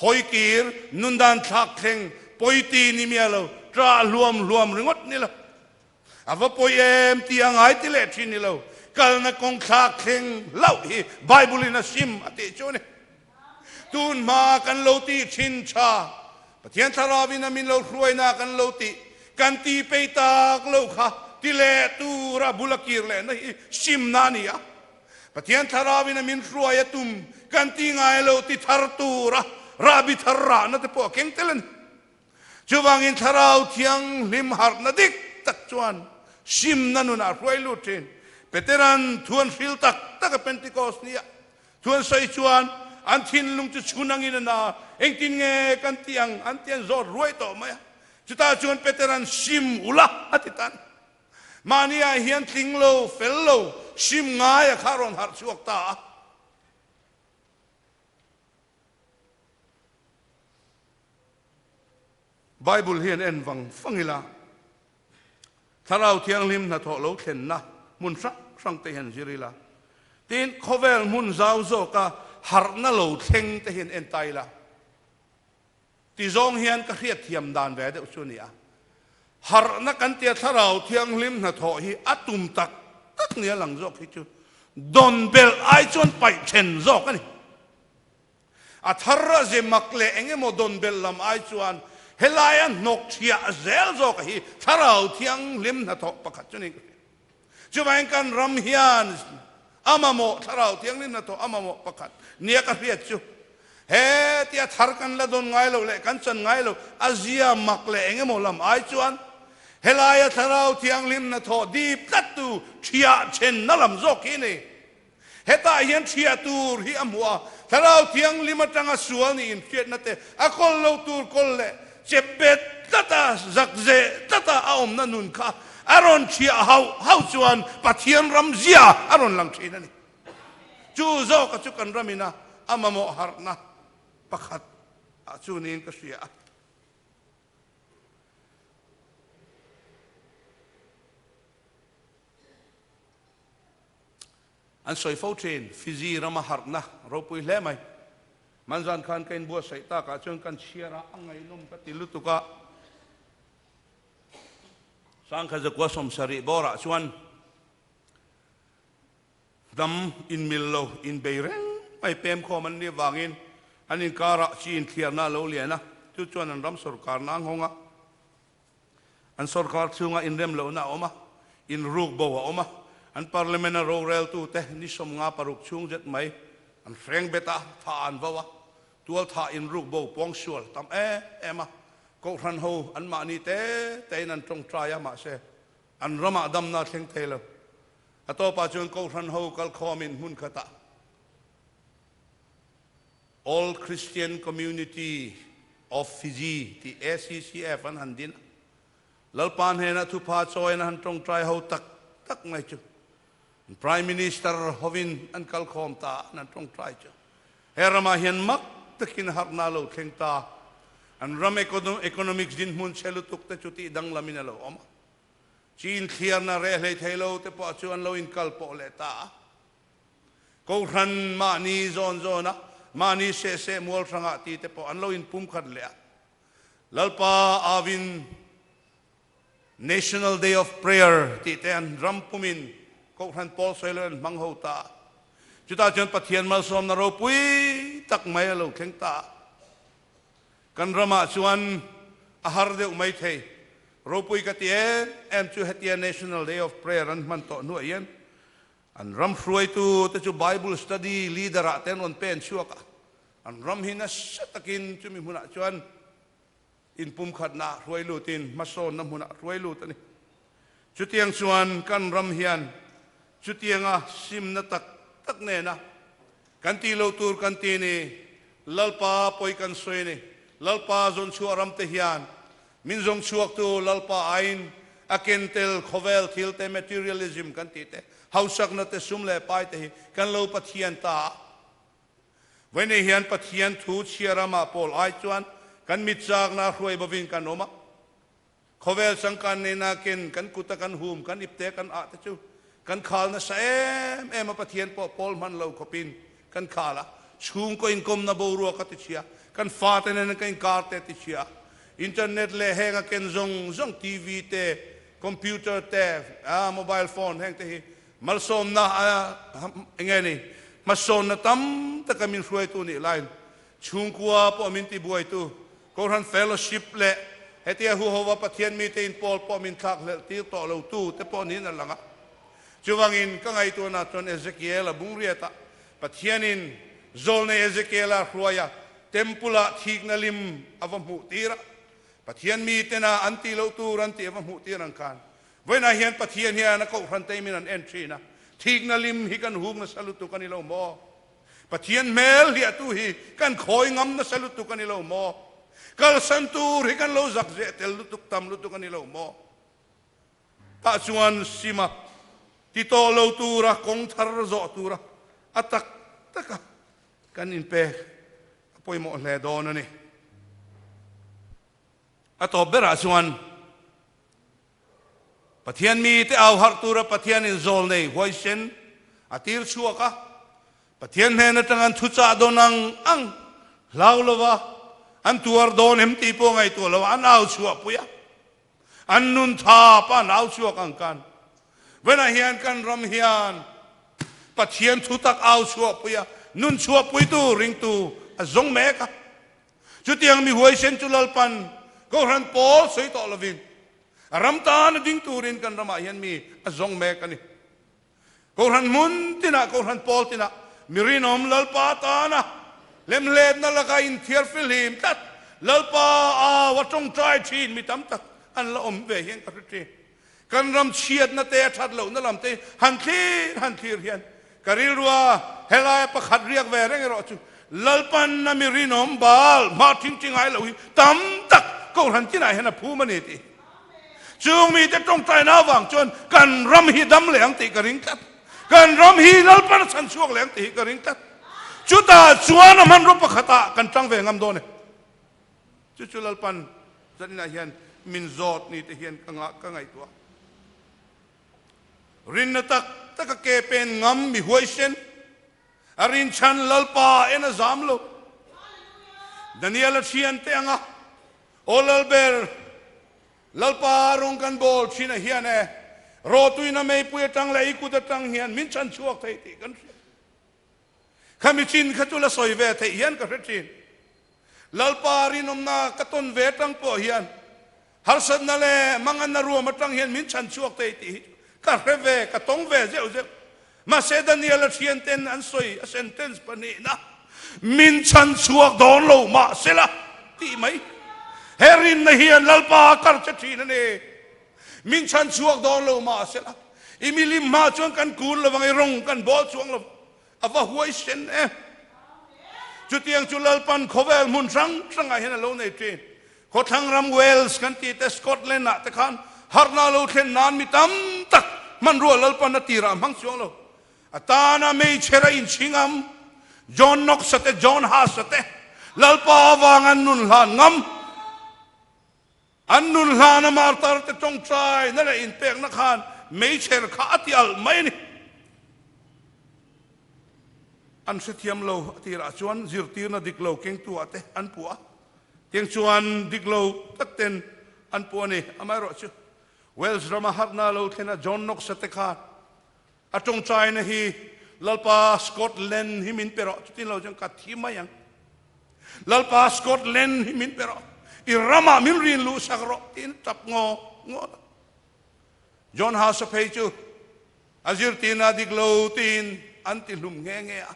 hawikir, nundan thlak thleng, pawiti ni miah lo, ṭah hluam hluam ringawt ni lo. A va pawi em tih a ngai ti leh thin ni lo. Kalna kawng thlak thleng hlauh hi Bible in a sim a tih chu a ni. Tun hma kan lo tih thin tha, Pathian Thlarau in a min lo hruaina kan lo tih, kan ti pei tak lo kha ti leh tura bul a kir lehna hi simna a ni a. Pathian Thlarau in a min hruai a tum kan ti ngai lo ti thar tura rahbi thar rahna te pawh a keng tel a ni. Chuvangin Thlarau Thianghlim harhna dik tak chuan simna nunah hruai lut thin. Petera'n thu an hril tak tak a Pentecost nia thu an sawi chuan an thinlung chu chhun angin a na, engtin nge kan ti ang an ti an zawt ruai tawh mai a. Chutah chuan Petera'n sim ula a ti tan. Mahniah hian tling lo, fel lo, sim ngai a kha a rawn harh chhuak ta a. Bible hian en vang vang ila, Thlarau Thianghlim hnathawh lo thlenna hmun hrang hrang te hian zir ila, tin khawvel hmun zau zawka harhna lo thleng te hian en ta ila, ti zawng hian ka hriatthiam dan ve deuh chu a ni a. Harhna kan tia Thlarau Thianghlim hnathawh hi a tum tak tak nia lang zawk hi chu dawn belh ai chuan paih then zawk a ni. A thar a ze mak leh eng emaw dawn belh lam ai chuan helaia hnawk thiah zel zawk hi Thlarau Thianghlim hnathawh pakhat chu niin ka hria. Chuvangin kan ram hian a mamawh Thlarau Thianghlim hnathawh a mamawh pakhat nia ka hriat chu he tia thar kan la dawn ngai lo leh kan chan ngai lo a zia mak leh eng emaw lam ai chuan helaia Thlarau Thianghlim hnathawh dip tlattu thiah thenna lam zawk hi a ni. Hetah hian hriah tur hi a hmu a, Thlarau Thianghlim atanga sual nih inhriatna te, a kawl lo tur kawl leh chep bet tlata, zak zeh tlata a awmna nun kha a rawn hriah hauh hauh chuan Pathian ram zia a rawn lang thin a ni. Chu zawka chu kan ramina a mamawh harhna pakhat ah chu niin ka hria a. An sawi fo thin, Fiji rama harhna ropui hle mai. Manzan khan ka inbuatsaih takah chuan kan chhiar a, a ngaihnawm ka ti lutuk a. Sangkhat zakua sawmsarih bawrah chuan hnam inmil lo, inbei reng. mai pem khawm an nih avangin an inkarah chi inthliarna a lo lian a, chu chuan an ram sorkarna a nghawng a, an sorkar chhunga inrem lohna a awm a, inruk bo a awm a, an parliament-a roreltute ni 56 chhung zet mai an hreng bet a, tha an vo a, tualthah inruk bo pawngsual tam em em a, kohhran ho anmahni te tein an tawngtai a, mahse an ramah damna a thleng thei lo. A tawpah chuan kohhran ho kalkhawmin hmun khatah All Christian Community of Fiji tih ACCF an han din a. Lalpa hnenah thupha chawiin a han tawngtai ho tak tak mai chu Prime Minister hovin an kalkhawm ta a, an han tawngtai chu he ramah hian mak takin harhna a lo thleng ta. An ram economics dinhmun chhe lutuk te chu tih danglamin a lo awm a. Chi inthliarna reh hlei thei lo te pawh chu an lo inkal pawh leh ta a. Kohhran mahni zawn zawna mahni seh seh mual hrangah ti te pawh an lo inpumkhat leh a. Lalpa Avin National Day of Prayer tih te an ram pumin Kohhran pawl sawi lo an hmang ho ta a. Chutah chuan Pathian malsawmna ropui tak mai a lo thleng ta a. Kan ramah chuan a har deuh mai thei. Ropui ka ti em em chu hetia National Day of Prayer an hman tawh hnuah hian an ram hruaitu te chu Bible study leader ah te an rawn pen chhuak a, an ram hi nasa takin chumi hmunah chuan inpumkhatna ah hruai lutin hmasawnna hmunah hruai lut a ni. Chutiang chuan kan ram hian chutianga simna tak tak nena kan tih loh tur kan ti ni, Lalpa pawi kan sawi ni, Lalpa zawn chhuah ram te hian min zawng chhuaktu Lalpa aiin a ken tel khawvel thil te materialism kan tih te, hausakna te sum leh pai te hi kan lo Pathian ta a. Vawiinei hian Pathian thu chhia ramah pawl ai chuan kan mit chakna hruai bovin kan awm a. Khawvel changkan nena ken kan kuta kan hum, kan ipte kan ah te chu kan khal nasa em em a, Pathian pawh pawl hman lo khawpin kan khal a, chhungkaw inkawmna boruak a ti chhia, kan fate nena kan inkar te a ti chhia, internet leh heng a ken zawng zawng TV te, computer te, mobile phone heng te hi malsawmna enge ni hmasawnna tam taka min hruaitu nih laiin chhungkua pawh min tibuaitu Kohhran Fellowship leh hetia huhova Pathian mite inpawl pawh min thlakhlelh tir tawh lo tu te pawh niin a lang a. Chuvangin ka ngaihtuahna chuan Ezekiel-a bungriatah Pathianin zawlnei Ezekiel-a hruaia Temple-ah thikna lim a va hmuh tir a, Pathian mitena an tih loh tur an tih a va hmuh tir ang khan vawiinah hian Pathian hian a kohhran te min an en thin a, thikna lim hi kan hum nasa lutuk a ni lo maw? Pathian hmel hliahtu hi kan khawi ngam nasa lutuk a ni lo maw? Kalsan tur hi kan lo zak zeh tel lutuk tam lutuk a ni lo maw? Tah chuan sima ti tawh lo tura kawng thar zawh tura a tak taka kan inpek a pawimawh hle dawn a ni. A tawp berah chuan Pathian mite au harh tura Pathianin zawl nei huaisen a tir chhuak a, Pathian hnen atang an thuchah dawn ang ang hlau lova an tuar dawn em tih pawh ngaihtuah lo an au chhuahpui a, an nun tha pa an au chhuak ang khan vawiinah hian kan ram hian Pathian thutak au chhuahpui a, nun chhuahpuitu ringtu a zawng mek a. Chutiang mi huaisen chu Lalpan Kohhran pawl sawi tawh lovin a ram tan a ding turin kan ramah hian mi a zawng mek a ni. Kohhran hmun tinah, Kohhran pawl tinah mi rinawm Lalpa tana hlemhletna laka inthiar fihlim tlat Lalpa au a tawngtai thin mi tam tak an la awm ve hian ka hre thin. Kan ram chhiatna te a that lohna lam te han thlir han thlir hian ka rilrua helaia pakhat riak ve reng erawh chu Lalpan a mi rinawm bal hma thingthi ngai loh hi tam tak Kohhran tinah hian a phum a ni tih. Chung mite tawngtaina avang chuan kan ram hi dam leh ang tih ka ring tlat. Kan ram hi Lalpan a chhan chhuak leh ang tih hi ka ring tlat. Chutah chuan a hmanraw pakhatah kan tang ve ngam dawn e. Chu chu Lalpan zaninah hian min zawt ni te hian ka ngah ka ngaihtuah. Rinna tak tak a ke pen ngam mi huaisen, a rinchhan Lalpa en a zam lo. Daniel a thian te anga, Aw Lalber, Lalpa rawng kan bawl thin a hian e, rawtuina meipui atang leh i kut atang hian min chhan chhuak thei tih kan hria. Khami chin kha chu la sawi ve theih hian ka hre thin. Lalpa rinawmna ka tawn ve atang pawh hian harsatna leh manganna ruam atang hian min chhan chhuak thei tih hi chu ka hre ve, ka tawng ve zeuh zeuh. Mahse Daniel-a thian ten an sawi a sentence pahnihna, Min chhan chhuak dawn lo mahsela tih mai. He rinna hian Lalpa a kar che thin a ni. Min chhan chhuak dawn lo mahsela i milim hma chuan kan kun lovang i rawng kan bawl chuang lovang. A va huaisen e. Chutiang chu Lalpan khawvel hmun hrang hrangah hian a lo nei thin. Khawthlang ram Wales kan tih te Scotland ah te khan harhna lo thlen nan mi tam tak hmanrua Lalpan a tirah a hmang chuang lo. A tana meichher a inchhi ngam, John Knox a te John Huss a te Lalpa avang an nun hlan ngam. An nun hlana martar te tawngtai na leh inpekna khan meichher kha a ti alh mai a ni. An hrethiam lo a tirah chuan zirtirna dik lo kengtu ah te an puh a, tiang chuan dik lo tak ten an puh a ni. Amaherawh chu Wales rama harhna lo thlena John Knox-a te khan a tawngtaina hi Lalpa Scotland hi min pe rawh, chutin lo chuan ka thi mai ang. Lalpa Scotland hi min pe rawh, i ramah min rin luh sak rawh tiin tap ngaw ngaw a. John Huss-a phei chu a zirtirna dik lo tiin an ti hlum nghe nghe a.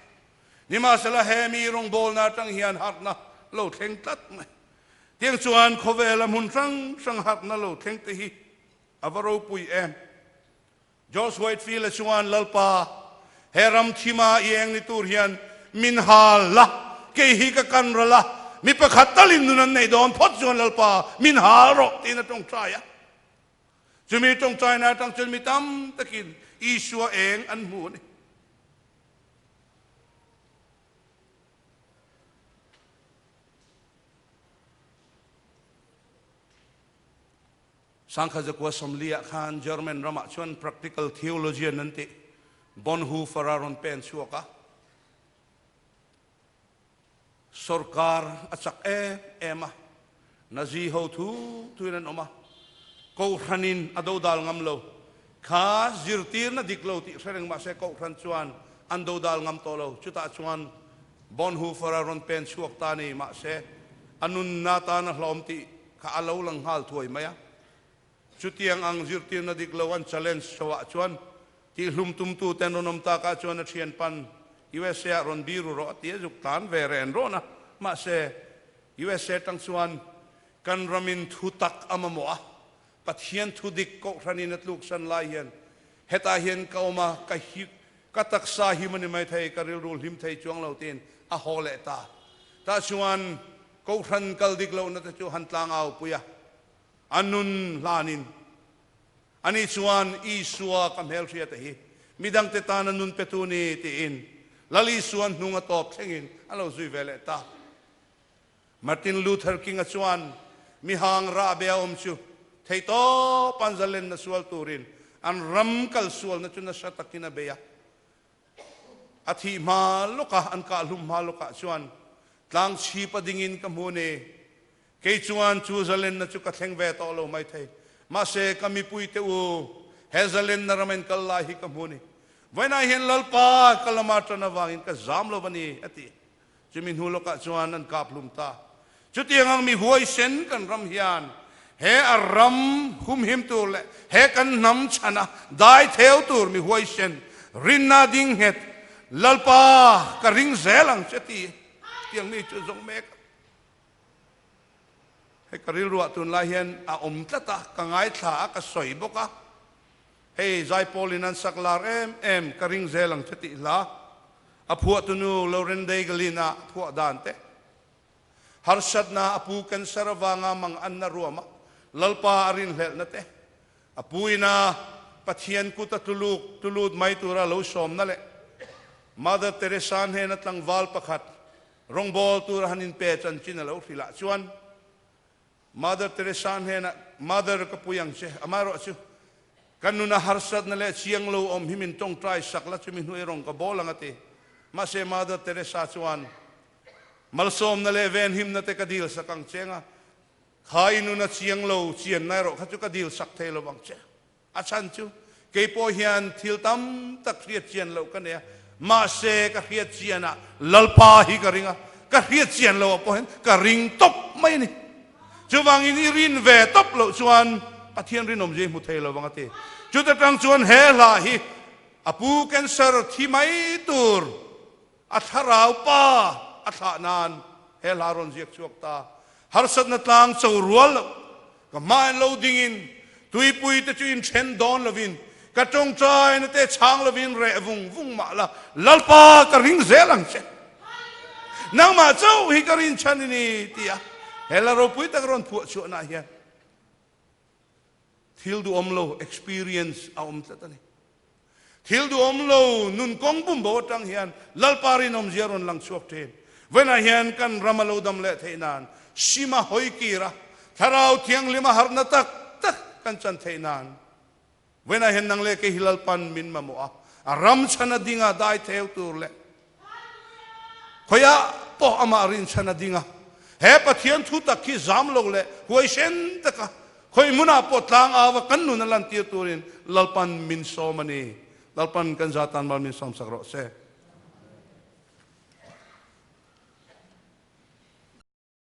Nimahsela he mi rawngbawlna atang hian harhna lo thleng tlat mai. Tiang chuan khawvela hmun hrang hrang harhna lo thleng te hi a va ropui em. George Whitefield-a chuan, Lalpa, he ram thima i eng ni tur hian min hal la, kei hi ka kan ral a, mi pakhat talin nun an neih dawn phawt chuan Lalpa, min hal rawh, tiin a tawngtai a. Chumi tawngtaina atang chuan mi tam takin Isua eng an hmu a ni. Sangkhat zakua 40 ah khan German ramah chuan practical theologian an tih Bonhoeffer a rawn pen chhuak a. Sorkar a chak em em a, Nazi ho thu thuin an awm a, Kohhranin a dodal ngam lo. Kha zirtirna dik lo tih hre reng mahse Kohhran chuan an dodal ngam tawh lo. Chutah chuan Bonhoeffer a rawn pen chhuak ta ni mahse a nunna tan a hlawm tih kha a lo lang nghal thuai mai a. Chutiang ang zirtirna dik lo an challenge chho ah chuan tihlum tumtu ten rawn awm tak ah chuan a thian pan USA ah rawn biru rawh a ti a zuk tlan ve ren rawn a. Mahse, USA tang chuan kan ramin thu tak a mamawh a, Pathian thu dik kohhranin a tluksan lai hian hetah hian ka awm a, ka hi ka taksa him a ni mai thei, ka rilru hlim thei chuang lo tiin a haw leh ta. Tah chuan Kohhran kal dik lohna te chu han tlangau pui a, a nun hlanin ani chuan Isua ka hmelhriata hi midangte tana nun petu ni tiin Lal Isua hnung a tawp thlengin a lo zui ve leh ta. Martin Luther King-a chuan mihang rahbe a awm chu theihtawp an zalenna sual turin an ram kal sualna chu nasa takin a bei a. A thih hma lawka an kah hlum hma lawkah chuan tlang chhip a dingin ka hmu ni. Kei chuan chu zalenna chu ka thleng ve tawh lo mai thei. Mahse ka mipuite u, he zalenna ram en kal lai hi ka hmu ni. Vawiinah hian Lalpa ka lama tan avangin ka zam lo va ni, a ti. Chumi hnu lawkah chuan an kap hlum ta. Chutiang ang mi huaisen kan ram hian he a ram humhim tur leh he kan hnam chhana dai theu tur mi huaisen rinna ding nghet Lalpa ka ring zel ang che ti tiang mi chu zawng mek a. Hei ka rilruah tunlai hian a awm tlat a, ka ngaithla a, ka sawi bawk a. Hei Zaipawlin an sak lar em em ka ring zel ang che tih hla a phuahtunu Lauren Daigle-in a phuah dan te. Harsatna a pu cancer avanga mang anna ruama Lalpa a rinhlelhna te, a puina Pathian kut a tuluk tulut mai tura lo sawmna leh Mother Teresa hnena tlangval pakhat rawngbawl tura han inpe chanchin a lo hrilh ah chuan Mother Teresa hnenah, Mother, ka pui ang che, amaherawh chu ka nuna harsatna leh chiang lo awm hi min tawngtai sak la, chumi hnuai rawng ka bawl ang a ti. Mahse Mother Teresa chuan, Malsawmna leh venhimna te ka dil sak ang che anga, kha i nuna chiang lo chianna erawh kha chu ka dil sak thei lo vang che. A chhan chu keipawh hian thil tam tak hriat chian loh ka nei a, Mahse ka hriat chianah Lalpa hi ka ring a, ka hriat chian loh ah pawh hian ka ring tawp mai a ni. Chuvangin i rin ve tawp loh chuan Pathian rinawmzia i hmu thei lo vang a ti. Chuta tang chuan he hla hi a pu cancer thi mai tur a thlarau pa a thlah nan he hla rawn ziak chhuak ta. Harsatna tlang cho rual loh ka hmain lo dingin tuipui te chu inthen dawn lovin ka tawngtaina te chhang lovin reh vung vung mah la Lalpa ka ring zel ang che. Nangmah chauh hi ka rinchhan i ni tia he hla ropui tak rawn phuah chhuahna hian Thil duhawm lo experience a awm tlat a ni. Thil duhawm lo nun kawng bum bo atang hian Lalpa rinawmzia rawn lang chhuak thin. Vawiinah hian kan ram a lo dam leh theih nan Sima hawi kir a, Thlarau Thianghlim a harhna tak tak kan chan theih nan vawiinah hian nang leh kei hi Lalpan min mamawh a, a ram chhan a ding a dai theu tur leh Khawiah pawh amah rinchhan a ding a, he Pathian thu tak hi zam lo leh huaisen taka khawi hmunah pawh tlang ava kan nun a lantir turin Lalpan min sawm a ni. Lalpan kan za tan mal min sawmsak rawh se.